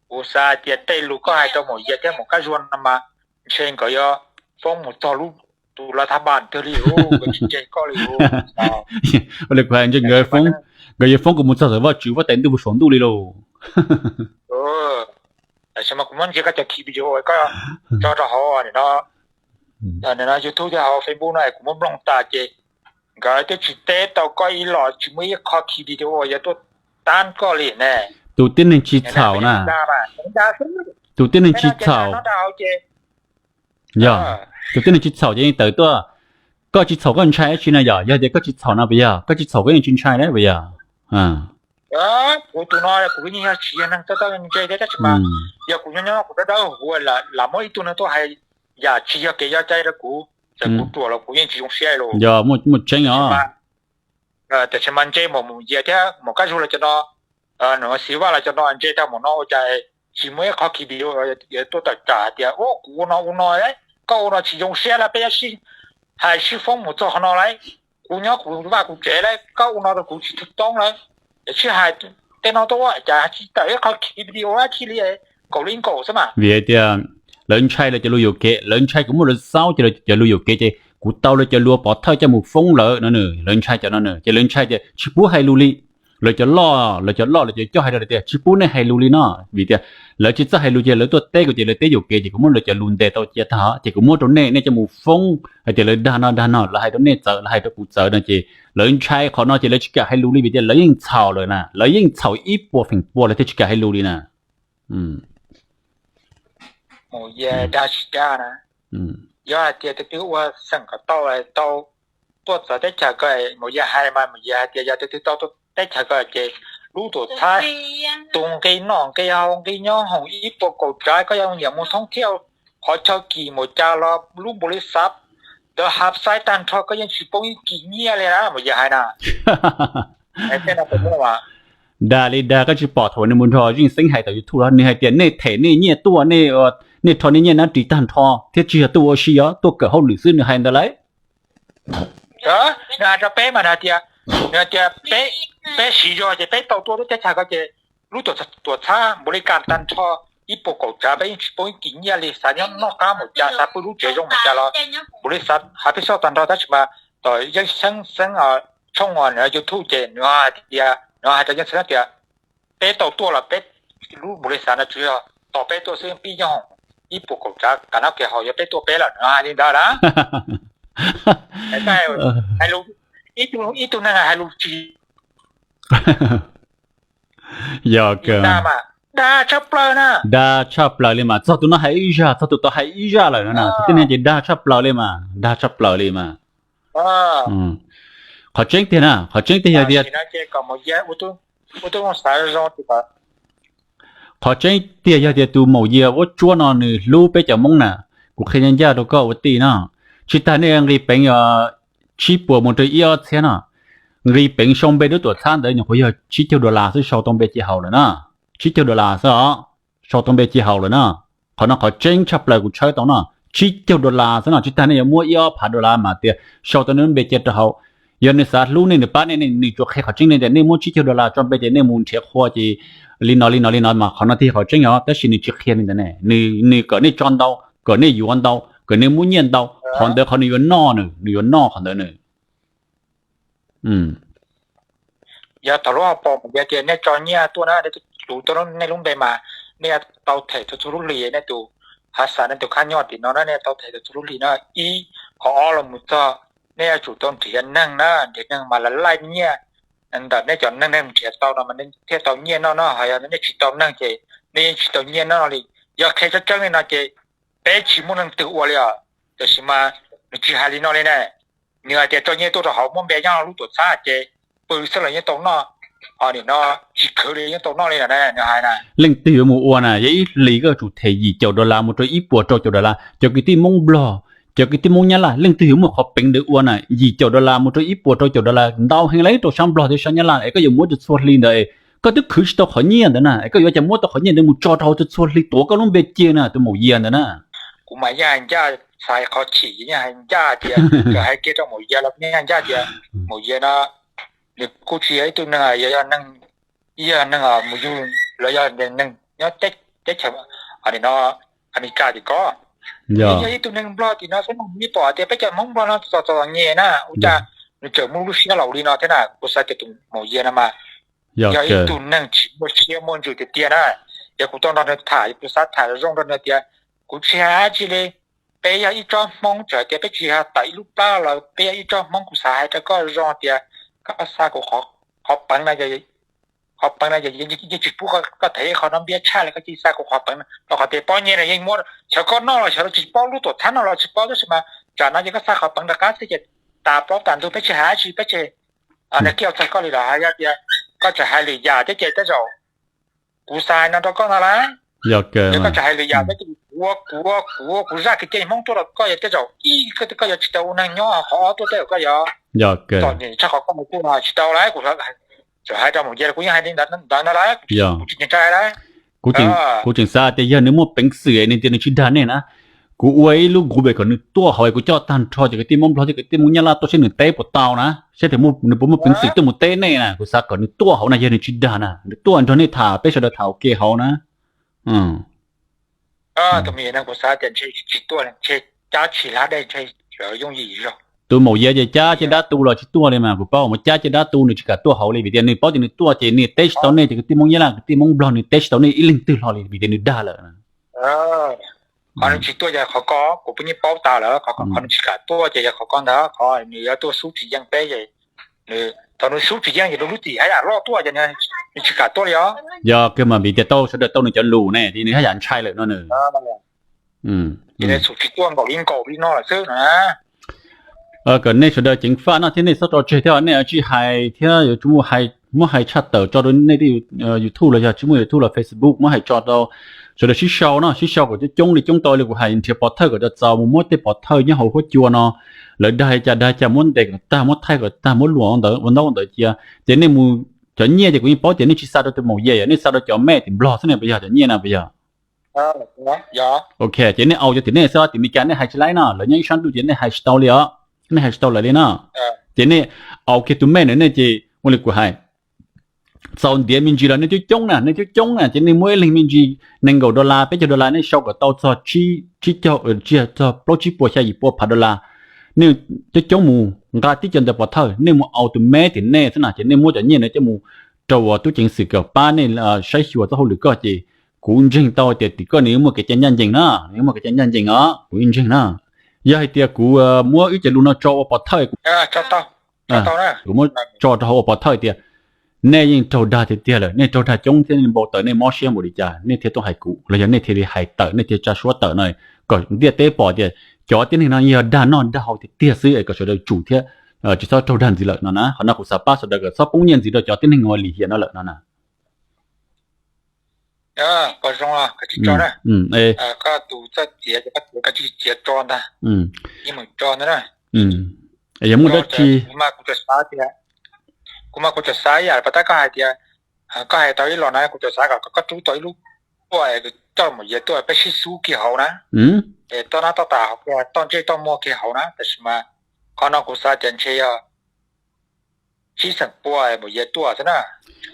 kuv xav tias tej lus koj hais rau maum Yias thiab maum Kab Zuag no mas ntshe nkawd yuav foob mus txog lub tus lav thab npaj twg li, nkawd tsis ntseeg koj li. Ua li kuv hais ntshe nkawd, nkawd yuav foob kuv mus txog tom Vajtswv huab tais ntuj saum ntuj li lauj. Tam sim no kuv muab ntsia koj cov khi video koj tso rau hauv no, YouTube thiab hauv Facebook no kuv muab mloog tas ces nkawd twb tsis teb tau koj ib los, tsis muaj ib qho khi video yog tuaj tab koj li ne. Tus tib neeg tsis txhaum na, tus tib neeg tsis txhaum, yog, tus tib neeg tsis txhaum ces yeej tawm tuaj. Koj tsis txhaum koj ntshai dab tsi na yom? Yog tias koj tsis txhaum no puas yog? Koj tsis txhaum koj yeej tsis ntshai dab puas yog? Kuv tus no kuv yeej yog tsis yog neeg txawj txawj ntse thiab tab sis mas yog kuv nyob nyob kuv dawb dawb huv lam muab ib tug neeg tuaj hais yam tsis yog kev yog cai rau kuv, txawm kuv ruam los kuv yeej tsis zoo siab li. Yog, muaj tseeb os. Tam sim mas ntse maum Yias thiab maum Kab Zuag lawv cov no, xis Vaj lawv cov no ntse tag mus no ua cas tsis muaj ib qho khi video tuaj tawm tsam hais tias kuv ua no ua no, koj ua no tsis zoo siab lawm, peb yuav sib hais sib foob mus txog qhov no lawm. Kuv nyob kuv vaj kuv tsev lawm, koj ua no rau kuv tsis tau toob lawm. Sib hais tej no tuaj ua cas tsis tawm ib qho khi video dab tsi li, nkaum li nkaum xwb mas. Vim hais tias lawv ntshai lawv cov lus yuam kev, lawv ntshai kuv muab lawv xaub ces lawv cov lus yuam kev ces kuv tau lawv cov lus pov thawj coj mus foob lawv no, lawv ntshai cov no, ces lawv ntshai tias tsis pub hais lus li. Lawv cov loj, lawv cov loj lawv cov coj hais rau tias tsis pub nej hais lus li no, vim tias lawv tsis txawj hais lus ces lawv tuaj teb kuv ces lawv teb yuam kev ces kuv muab lawv cov lus ntes tau cia tag ces kuv muab rau nej, nej coj mus foob hais tias lawv dag no dag no, lawv hais rau nej txawv, lawv hais rau kuv txawv no ces lawv ntshai qhov no ces lawv tsis kam hais lus li vim tias lawv yeej txhaum lawm na, lawv yeej txhaum ib puas feem pua lawv thiaj tsis kam hais lus li na. Mus yog dag tsis dag na, yog hais tias tus twg ua xeem kom tau, tau tuaj txawv teb chaws ko, mus yog hais mas mus yog hais tias yog tus twg tau tuaj teb chaws ko ces lub tuam txhab, tus nqi noj nqi haus nqi nyob hoom ib puas kaum tsav, koj yuav nyiam mus thoob thiab qhov chaw kis mus cas los lub npaum li xav ntawd hab xaib tag nrho koj yeej tsis poob ib kis nyiaj li na, mus yog hais na. Dag li dag, koj tsis pom thaum nws mus nrog Zeej Xeeb hais tom YouTube los nws hais tias nej them nej nyiaj tuaj, nej rho nej nyiaj nab ris tag nrho thiab tsis yog tuaj ua si, yog tuaj kawm hauj lwm xwb, nws hais ntawd lauj. Nws hais rau peb mas nws hais tias, nws hais tias peb siv zog ces peb tau tuaj lub teb chaws ko ces lub tuam txhab npaum li kas tag nrho ib puas kaum tsav peb yeej tsis poob ib kis nyiaj li, xav nyob noj qab mus cas, xav pw lub tsev zoo mus cas los npaum li xav hab peb xoj tag nrho, tab sis mas tom Zeej Xeeb, Xeeb tshooj YouTube ces nws hais tias, nws hais rau Zeej Xeeb tias peb tau tuaj los peb lub npaum li xav no tsuas yog tos peb tuaj xwb, pib nyob hoom ib puas kaum tsav kam nab kam haus yog peb tuaj peb lawm, nws hais li ntawd na. Hais lus, ib tug neeg hais lus tsis Yog kawg. Dag tshaj plaws na. Dag tshaj plaws li mas, txog tus no hais ib zaj, txog tus tod hais ib zaj lawm no na, tus tib neeg ces dag tshaj plaws li mas, dag tshaj plaws li mas. Qhov tseeb tiag na, qhov tseeb tiag yog tias, qhov tseeb tiag yog tias tus maum Yias vuab tsuab no nws hlub peb cov Hmoob na, Kuv qhia ncaj ncaj rau koj ua tij na, tsis tas nej nqis peev tsib puas mus rau ib ob txhiab no, nqis peev sau npe lub tuam txhab ntawd nyuam qhuav yog tsib caug dollar xwb, sau tau npe cia haus lawm na. Tsib caug dollar xwb os, sau tau npe cia haus lawm na. Qhov no qhov tseeb tshaj plaws kuv tshawb tau no, tsib caug dollar xwb no, tsis tas nej yuav muab ib ob phav dollar mas tias sau tau nej lub npe cia rau hauv. Yog nws xav hlub nej, nws pab nej, nws tsuas qhia qhov tseeb li tias nej muab tsib caug dollar tso npe ces nej mus nrhiav qhua ces li no li no li no mas qhov no thiaj yog qhov tseeb os, tab sis nws tsis qhia li ntawd ne. Nws kom nej tso ntau, kom nej yuav ntau, kom nej muab nyiaj ntau, qhov ntawd qhov nws yuav noj nws, nws yuav noj qhov ntawd nws. Yog thaum lub hauv paus mas yog tias nej tso nyiaj tuaj na, nej tus tuaj nej lub npe mas nej yuav tau them txhua txhua lub hlis, nej tus hav xav nej tus khab nyob tim no na, nej yuav tau them txhua txhua lub hlis na. Ib, qhov ob los mus txog nej yuav tsum tau nrhiav neeg na, nrhiav neeg mas lawv laij nyiaj ntawm nej cov neeg nej nrhiav tau no mas nej thiaj tau nyiaj noj no, ho yog nej tsis tau neeg ces nej yeej tsis tau nyiaj noj no li. Yog qhia tseeb tseeb li no ces peb tsis muaj neeg twg ua li os. Tiam sis mas nws tsis hais li no li ne, nws hais tias tso nyiaj tuaj rau hauv muab npe nyob lub tuam txhab ces pw xwb los yeej tau noj, nim no tsis khwv li yeej tau noj li na, nws hais na. Leej twg yuav mus ua na, yog ib hlis koj tsum them yim caum dollar mus rau ib puas rau caum dollar. Cov kwv tij Hmoob Nplog, cov kwv tij Hmoob Nyab Laj, leej twg yuav muaj qhov peev ntawd ua na, yim caum dollar mus rau ib puas rau caum dollar ntau heev li rau sab Nplog thiab sab Nyab Laj es koj yuav muab rau txhua hli ntawd es koj twb khwv tsis tau qhov nyiaj ntawd na, es koj yuav cas muab tau qhov nyiaj ntawd mus tso rau hauv txhua hli tuav koj lub npe cia na, tus maum Yias ntawd na. Kuv mas yeej hais ncaj, xav qhov chim yeej hais ncaj tias, hais kiag rau maum Yias los yeej hais ncaj tias maum Yias no nws kuj tsis yog ib tug neeg, yog neeg, yog neeg mus yug los yog neeg nyob teb chaws no, Amelikas tim ko. Nws yog ib tug neeg Nplog tim no xwb, nws pom tias peb cov Hmoob Nplog no txom txom nyem na, ua cas nws tseem muaj lub siab laus li no thiab na. Kuv xav tias tus maum Yias no mas yog ib tug neeg tsis muaj siab muaj ntsws tiag tiag na. Yog kuv tau nrog nws tham, yog kuv xav tham zoo nrog nws tias, kuv tsis hais dab tsi li, peb yog ib tsob Hmoob, txawm hais tias peb tsis yog tawm ib lub plab los peb yog ib tsob Hmoob, kuv xav hais rau koj zoo tias koj xa kuv qhov peev no, qhov peev no yeej tsis pub koj thev qhov no npiab tshaj li, koj cia li xa kuv qhov peev no rau qhov tias pob nyiaj no yeej muab xyov koj noj los xyov tsis paub, lub tuam txhab no los tsis paub, tab sis mas tsam no ces koj xa qhov peev rov qab xwb ces tas plaub tas ntug peb tsis hais dab tsi, peb tsis nrhiav kiag txog koj li los hais. Yog tias koj tseem hais lwm yam thiab ces tej zaum kuv xav hais no rau koj no lawm. Yog koj tseem hais lwm yam thiab ces kuv, kuv, kuv, kuv zaj kwv tij Hmoob tuaj rau koj yog tej zaum ib, koj yuav tsis tau ua neeg nyob, qhov ob tuaj tej zaum koj yuav txom nyem tshaj qhov koj mus tuaj no tsis tau lawm. Kuv tseem hais rau maum Yias los kuv yeej hais li ntawd na lawm, kuv tsis ntshai lawm. Kuv tseem xav tias yog nws muaj peev xwm es nws tias nws tsis dag nej na, kuv ua ib lub group kom nws tuaj hauv, kuv coj tag nrho cov kwv tij Hmoob Nplog thiab kwv tij Hmoob Nyab Laj tuaj seb nws teb puas tau na, seb nws puas muaj peev xwm tuaj mus teb nej na. Kuv xav kom nws tuaj hauv na, yog nws tsis dag na, nws tuaj nrog nej tham, peb sawv daws tham ua ke hauv na. Tus me neeg kuv xav tias ntshe tsis tuaj, ntshe cab tsis hlab dej, ntshe yooj yim zog. Tus maum Yias ces cab caj dab tu los tsis tuaj li mas, kuv paub mas cab caj dab tu nws tsis kam tuaj hauv li, vim tias nws paub tias nws tuaj ces nws teb tsis tau nej cov kwv tij Hmoob Nyab Laj, kwv tij Hmoob Nplog, nws teb tsis tau nej ib leeg twg hlo li vim tias nws dag lawm. Qhov nws tsis tuaj yog qhov ko, kuv pheej paub tas lawm, qhov nws tsis kam tuaj ces yog qhov ko ntag, qhov nws yuav tuaj xub tsis yeej peb ces, thaum nws xub tsis yeej ces nws lub txim haj yam loj tuaj ces nws tsis kam tuaj li os. Yog kawg mas vim tias tau sawv daws tau nws cov lus ne, ces nws haj yam ntshai lawm no nws. Ces nws xub tsis tuaj nkaum li nkaum li no lawm xwb no na. Kom nej sawv daws ceev faj no thiab nej txhob tso tseg thiab, nej yuav tsum hais thiab yuav tsum muab hais tshaj tawm tso rau nej tej YouTube los yog tsis muaj YouTube los Facebook, muab hais tso rau sawv daws sib sau no, sib sau kom coob coob li, coob tau li kuv hais, nrhiav pov thawj kom tau txaus mus muab tej pov thawj nyob hauv huab cua no, lawv dag li cas dag li cas muab ntes kom tag, muab thaij kom tag, muab luam ua ntaub ua ntawv cia. Ces nej mus, cov nyiaj ces kuv yeej paub tias nej tsis xa rau tus maum Yias, nej xa rau cov mej tim Nplog xwb ne, puas yog? Cov nyiaj na puas yog? Ok, ces nej au cov tim nej xwb, tim Meskas nej hais tsis laib no, lawv nyob ib sab ntuj ces nej hais tsis tau li os, nej hais tsis tau lawv li no. Ces nej au kiag tus mej ntawm nej ces ua li kuv hais, txaus ntiav me ntsis los nej coob coob na, nej coob coob na ces nej muab ib leeg me ntsis nees nkaum dollar, peb caug dollar, nej sau kom tau txog tsib caug, txog plaub tsib puas xya yim pua phav dollar. Nej coob coob mus nqa tib co ntawv pov thawj, nej mus au tus mej tim nej xwb na, ces nej muab cov nyiaj ntawd coj mus rau uas tub ceev xwm kom pab nej saib xyuas txoj hauj lwm koj ces kuv ntseeg tau tias tim koj nws yeej muaj kev cai ncaj ncees na, nws yeej muaj kev cai ncaj ncees os, kuv yeej ntseeg na. Yog hais tias kuv muab wb cov lus no tso ua pov thawj, kuv muab tso rau hauv ua pov thawj tias nej yeej raug dag tiag tiag lawm, nej raug dag coob thiab nej npau taws, nej mob siab npaum li cas nej thiaj tuaj hais kuv, los yog nej thiaj li hais tawm, nej thiaj tsa suab tawm no kom ntiaj teb pom tias cov tib neeg no yog dag noj dag haus tiag tiag xwb es kom sawv daws tsum thiab tsis txhob raug dag ntxiv lawm no na. Qhov no kuv xav pab sawv daws kom txhob poob nyiaj ntxiv rau cov tib neeg uas lim hiam no lawm no na. Pom zoo los koj tsis tso na. Koj tus txawj txiav ces koj txiav, koj tsis txiav tso ntag. Ib meem tso ntag na. Yog muaj dab tsi, kuv mas kuv tsuas xav tias, kuv mas kuv tsuas xav ib yam pas tab koj hais tias, koj hais tau ib los na, kuv tsuas xav kom koj rub tau ib lub tuaj, coj maum yias tuaj peb sib xub kiag hauv na. Es toj nab toj tas hauv kiag, toj ntsej toj muag kiag hauv na, tab sis mas qhov no kuv xav tias ntshe yog tsib xeem pua maum yias tuaj xwb na.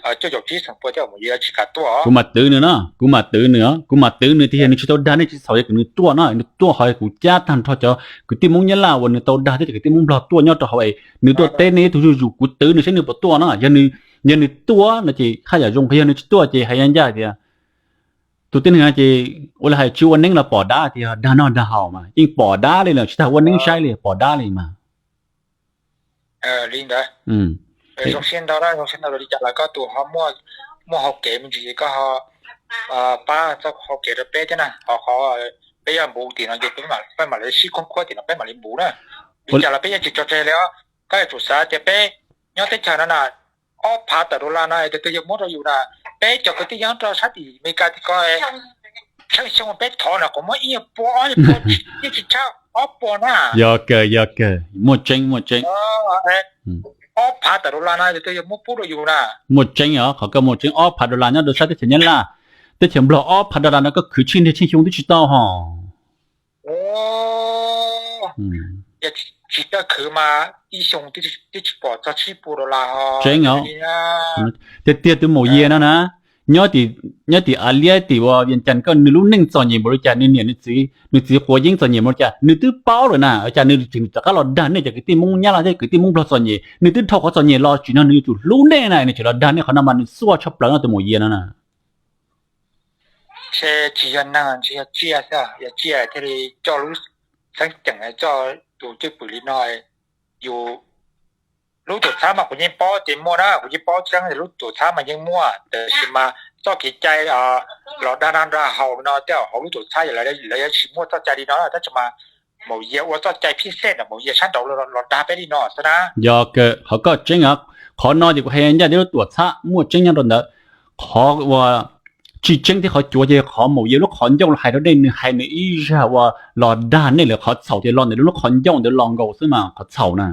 Cuaj caum tsib xeem pua thiab maum yias tsis kam tuaj. Kuv mam twv nws no, kuv mam twv nws, kuv mam twv nws tias yog nws tsis tau dag nej tsis txhaum, yog kom nws tuaj no, nws tuaj ho kuv cab tag nrho cov kwv tij Hmoob Nyab Laj uas nws tau dag thiab cov kwv tij Hmoob Nplog tuaj nyob rau hauv es nws tuaj teb nej ib tug zuj zus, kuv twv nws saib nws puas tuaj no. Yog nws tuaj no ces haj yam zoo, yog nws tsis tuaj ces hais ncaj tias tus tib neeg no ces ua li hais tsis ua neeb los pom dab tias dag noj dag haus mas yeej pom dab li lawm, tsis tas ua neeb saib li, pom dab li mas. Li ntawd. Zoo siab ntau, zoo siab ntau li cas los koj tus ho muaj hau kev me ntsis koj ho pab txoj hau kev rau peb thiab na. Ho qhov peb yuav npuv tim no ces peb mam li sib khuab khuab tim no peb mam li npuv na. Li cas los peb yeej tsis tso tseg li os. Koj yuav tsum xav tias peb nyob teb chaws no na, ob phav tawm dollar no tus twg yog muab rau yus na, peb cov kwv tij nyob rau sab tim Amelikas tim ko tsheej xyoo peb thov na qhuas muab ib nyuag pua ob nyuag pua, yeej tsis tshaj ob pua na. Yog kawg, yog kawg, muaj tseeb, muaj tseeb. Ob phav tawm dollar no tus twg yog muab pub rau yus na. Muaj tseeb os, qhov koj muaj tseeb, ob phav dollar nyob rau sab teb chaws Nyab Laj, teb chaws Nplog ob phav dollar no koj khwv tsheej niaj tsheej xyoo twb tsis tau hos. Yog tsis tau khwv mas ib xyoo twb tsis pom txog tsib puas dollar hos. Tseeb os. Tiag tiag tus maum yias no na, nyob tim, nyob tim Av Liab tim uas Vias Cas koj, nws lub neej txom nyem npaum li cas, nws niam nws txiv, nws txiv quav yeeb txom nyem npaum li cas nws twb paub lawm na, cas nws tseem rov qab los dag nej cov kwv tij Hmoob Nyab Laj thiab kwv tij Hmoob Nplog txom nyem, nws twb dhau qhov txom nyem los tsim no nws yuav tsum hlub nej na, nws tseem los dag nej, qhov no mas nws xuaj tshaj plaws no tus maum yias no na. Ntshe tsis yog neeg, ntshe yog tsiaj xwb, yog tsiaj thiaj li coj lub xeeb ceem coj tus cwj pwm li no. Yus lub tuam txhab mas kuv yeej paub tias muaj na, kuv yeej paub tseeb tias lub tuam txhab mas yeej muaj, tab sis mas txoj kev cai los dag noj dag haus no tej zaum hauv lub tuam txhab lawv yuav tsis muaj txoj cai li no, tab sis mas maum yias ua txoj cai phiaj xej ntawm maum yias sab nraud los dag peb li no xwb na. Yog kawg, qhov koj tseeb os, qhov no ces kuv hais ncaj tias lub tuam txhab muaj tseeb nyob rau ntawd. Qhov uas tsis tseeb thiab qhov cuav ces qhov maum yias lub qhov ncauj hais rau nej, nws hais nws ib zaj uas los dag nej lawm, qhov txhaum ces los ntawm lub qhov ncauj ntawd los nkaus xwb mas qhov txhaum na.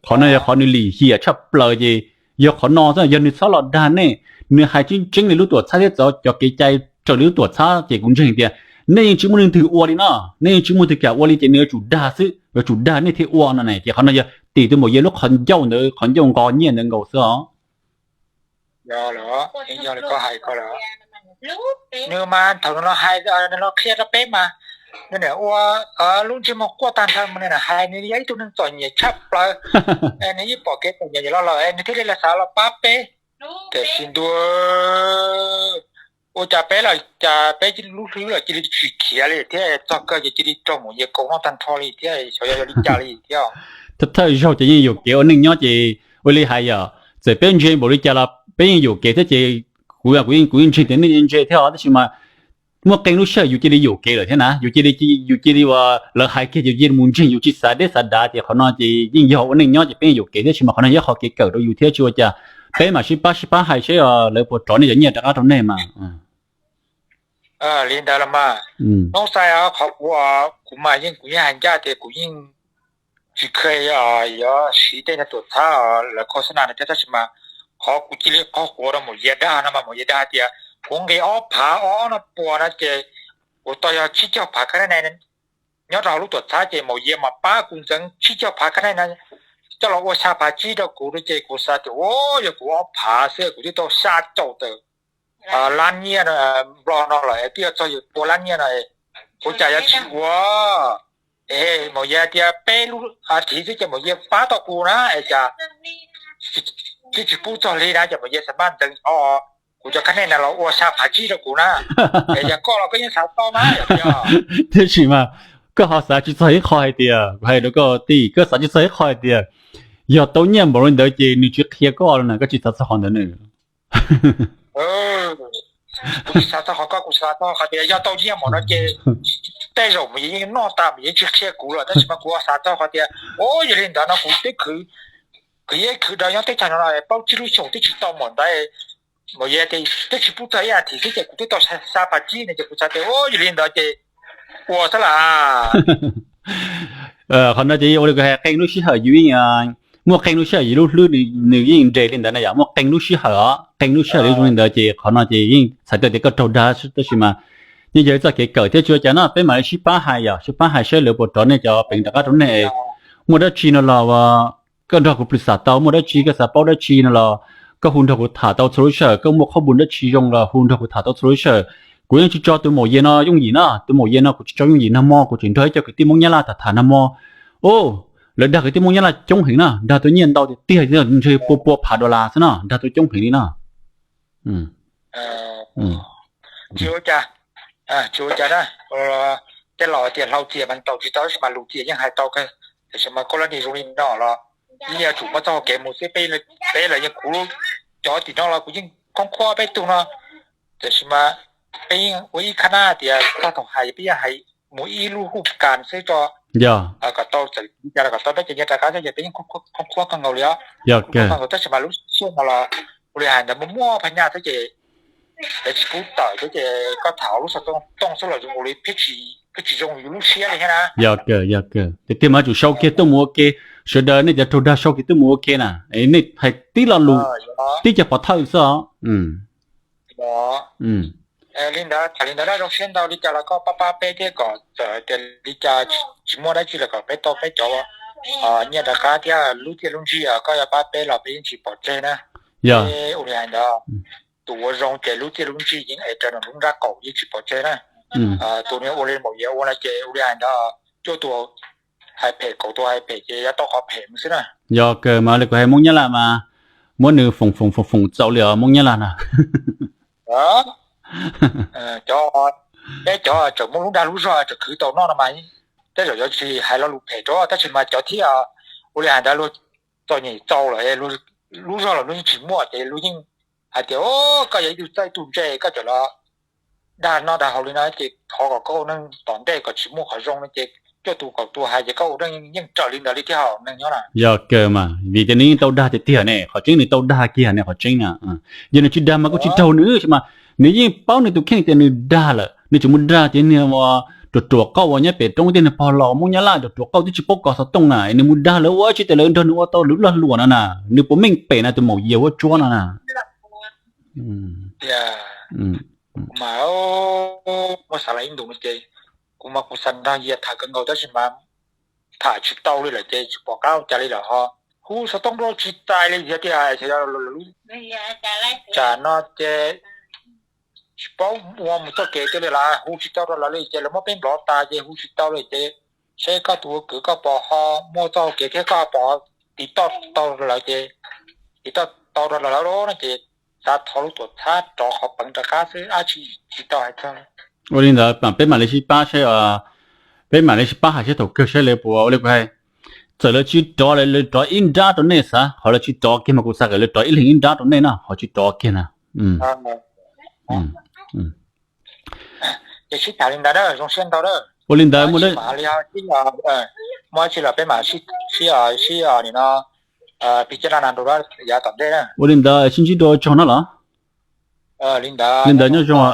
Qhov no yog qhov nws lim hiam tshaj plaws ces yog qhov no xwb, yog nws txhob los dag nej, nws hais tseeb tseeb li lub tuam txhab thiab txov cov kev cai raws li lub tuam txhab ces kuv ntseeg tias nej yeej tsis muaj leej twg ua li no, nej yeej tsis muaj twg kam ua li ces nws yuav tsum dag xwb, yuav tsum dag nej thiaj ua no ne. Ces qhov no yog tim tus maum yias lub qhov ncauj ntawd, qhov ncauj nqos nyiaj ntawd nkaus xwb os. Yog lawm, yog li koj hais ko lawm. Nws mas thaum nws los hais, nws los qhia rau peb mas nws niam ua lub ntsej muag quaj tag nrho mas nws hais nws yog ib tug neeg txom nyem tshaj plaws, nws yeej pom kev txom nyem los lawm nws thiaj li los xav los pab peb. Tiam sis ntuj, ua cas peb los cas peb lub hlwb los cia li tsis khiav li thiab txog kawg ces cia li raug maum yias kaus noj tag nrho li thiab, xyov yog li cas li thiab. Thawj thawj zaug ces yeej yuam kev ua neej nyob ces ua li hais yom, txawm peb ntse npaum li cas los peb yeej yuam kev thiab ces kuv, kuv yeej, kuv yeej ntseeg tias nej yeej ntse thiab os, tab sis mas muaj qee lub sij hawm yus cia li yuam kev lawm thiab na, yus cia li, yus cia li uas lawv hais kiag yus cia li mus ntseeg, yus tsis xav deb xav dav ces qhov no ces yeej yog ua neej nyob ces peb yeej yuam kev thiab, tab sis mas qhov no yog qhov kev kawm rau yus thiab tsis ua cas. Peb mam sib pab sib pab hais seb lawv puas rov nej cov nyiaj rov qab rau nej mas. Li ntawd los mas, Noob Xais, qhov kuv, kuv mas yeej, kuv yeej hais ncaj tias kuv yeej tsis kheev yuav siv tej tuam txhab lawv khos xab nas no thiab, tab sis mas qhov kuv cia li qhov quav rau maum yias dag no mas maum yias dag tias kuv nqis ob phav ob no pua no ces kuv tau yog tsib caug phav khab nab nai nyob rau hauv lub tuam txhab ces maum yias mas pab kuv ntxeev tsib caug phav khab nab nai coj los ua xya phav tsib rau kuv no ces kuv xav tias ua yog kuv ob phav xwb kuv twb tau xya caum tawm lab nyiaj Nplog no lawm twb yuav txog yus pua lab nyiaj no, ua cas yuav tsis ua? Es maum yias tias peb lub thiv xwb ces maum yias pab tau kuv na, es cas twb tsis pub txog li na, ces maum yias xav maj ntxeev o kuv cov khab nab nai los ua xya phav tsib rau kuv na. Es yog koj los koj yeej xav tau na. Tiam sis mas koj ho xav tsis txog ib qho hais tias, kuv hais rau koj tij, koj xav tsis txog ib qho hais tias yog tau nyiaj npaum li ntawd ces nws tsis qhia koj los na, koj tsis xav txog qhov ntawd na. Kuv tsis xav txog qhov koj, kuv xav txog qhov tias yog tau nyiaj npaum no ces tej zaum mas yeej noj tas mas yeej tsis qhia kuv lawm, tab sis mas kuv xav txog qhov tias o yog li ntawd no kuv twb khwv, Yog khwv daws nyob teb chaws no los plaub tsib lub xyoo twb tsis tau maum ntawv, maum yawg tias twb tsis pub txog ib as thiv xwb ces kuv twb tau xa phav tsib no ces kuv xav tias ua yog li ntawd ces ua xwb las. Qhov no ces ua li kuv hais, qee lub sij hawm yus yeej, muaj qee lub sij hawm yus lub hlwb nws yeej nres li ntawd na yom, muaj qee lub sij hawm os, qee lub sij hawm zoo li ntawd ces qhov no ces yeej txhais tau tias koj raug dag tab sis mas yeej yog ib txoj kev kawm thiab tsis ua cas no, peb mam li sib pab hais yom, sib pab hais saib lawv puas rov nej cov peev rov qab rau nej. Muaj dab tsi no los koj nrog kuv plis xam tau, muaj dab tsi koj xav paub dab tsi no los koj hu nrog kuv tham tau txhua lub sij hawm, koj muaj qhob bu dab tsi zoo los hu nrog kuv tham tau txhua lub sij hawm. Kuv yeej tsis tso tus maum yawg no yooj yim na, tus maum yawg no kuv tsis tso yooj yim, nag hmo kuv tseem nrog ib co kwv tij Hmoob Nyab Laj tham tham nag hmo. Lawv dag kwv tij Hmoob Nyab Laj coob heev na, dag tus nyiaj ntau tiag tiag, ntshe pua pua phav dollar xwb no, dag tus coob heev li no. Tsis ua cas, tsis ua cas na. Tej laus tias hlau txias mas taus tsis tau, tab sis mas lus txias yeej hais tau kawg. Tiam sis mas koj lab nis zoo li no los yeej yuav tsum muaj txoj hau kev mus xwb. Peb los yeej, kuv cov tim no los kuv yeej khoob khuab peb tug no, tiam sis mas peb yeej ua ib khab nab tias txog thaum hais peb yeej hais mus ib lub hu kas xwb tso, kom tau txawm li cas los kom tau dab tsi nyiaj rov qab xwb ces peb yeej khoob khuab kawg nkaus li os. Khoob khuab kawg nkaus tab sis mas lub xyoo no los ua li hais ntawd muaj muaj phaj nyaj xwb ces lawv tsis pub tawm xwb ces koj tham hauv lub xov tooj xwb los zoo li pheej tsis zoo yus lub siab li thiab na. Yog kawg, yog kawg, tiag tiag mas yuav tsum sau kiag tuaj mus ua ke. Sawv daws nej cov raug dag sau kiag tuaj mus ua ke na, nej hais tib lo lus, tib co pov thawj xwb os. Li ntawd tham li ntawd dab zoo siab ntau, li cas los koj pab pab peb thiab kom txawm tias li cas tsis muaj dab tsi los kom peb tau peb cov nyiaj rov qab thiab lub txiaj lub ntsig koj yuav pab peb los peb yeej tsis pov tseg na. Peb ua li hais ntawd, tus ua zoo ces lub txiaj lub ntsig yeej es raws nws lub nrab qaum yeej tsis pov tseg na. Tus niag ua li maum yawg ua no ces ua li hais ntawd, cuaj tus hais phem kaum tus hais phem ces yuav tau qhov phem mus xwb na. Yog kawg mas li kuv hais Hmoob Nyab Laj mas muab nws foom foom foom foom txaus li os Hmoob Nyab Laj na. Cov, peb cov tseem muaj lub dag lub zog tseem khwv tau noj no mas tej zaum yuav tsis hais lo lus phem rau, tab sis mas cov thiab ua li hais ntawd luag txom nyem txaus lawm, lub zog los luag yeej tsis muaj ces luag yeej hais tias koj yog ib tug txawj ib tug ntse koj tseem los dag noj dag haus li no ces thov kom koj ua neeg tom ntej kom tsis muaj qhov zoo no ces cuaj tus kaum tus hais ces koj ua neej yeej raws li ntawd li thiab hauv neeg nyob na. Yog kawg mas vim tias nws yeej tau dag tiag tiag ne, qhov tseeb nws tau dag kiag ne qhov tseeb na. Yog nws tsis dag mas kuj tsis raug nws mas, nws yeej paub nws tus kheej tias nws dag lawm nws tseem mus dag cov niag ruam ruam qauj uas nyob pem roob tej niag pog laus Hmoob Nyab Laj ruam ruam qauj twb tsis paub kov xov tooj na, nws mus dag lawv ua tsis tias lawv nrog nws ua tau lwm lag luam no na, nws puas meej pem na tus maum yawg huab tsuab no na. Mas muab xav los ib ntus no ces kuv mas kuv xav nrog Yias tham kawg nkaus tab sis mas tham tsis tau li lawm ces tsis pom qab ua cas li lawm ho. Hu xov tooj rau tsis txais li tiag tiag. Tsam no ces tsis paub ua mus txoj kev tiag li lawm, hu tsis tau rau lawv li ces lawv muab peb nplov tas ces hu tsis tau li ces seb koj tus ua kwv koj pom ho muaj txoj hau kev thiab koj pom tiv toj tau lawv ces tiv toj tau rau lawv no ces xav thov lub tuam txhab rov qhov peev rov qab xwb, dab tsi tsis tau hais txog. Ua li ntawd peb mam li sib pab saib, peb mam li sib pab hais saib thaum kawg saib lawv puas ua li kuv hais. Txawm lawv tsis rov lawv rov ib nrab rau nej xav, qhov lawv tsis rov kiag mas kuv xav kom lawv rov ib leeg ib nrab rau nej na, qhov tsis rov kiag na. Ces sib tham li ntawd, zoo siab ntau. Ua li ntawd muaj dab tsi los peb mam sib, sib, sib nim no pib caj dab na rau yav tom ntej na. Ua li ntawd sib ntsib dua tsaug no los? Li ntawd, li ntawd nyob zoo.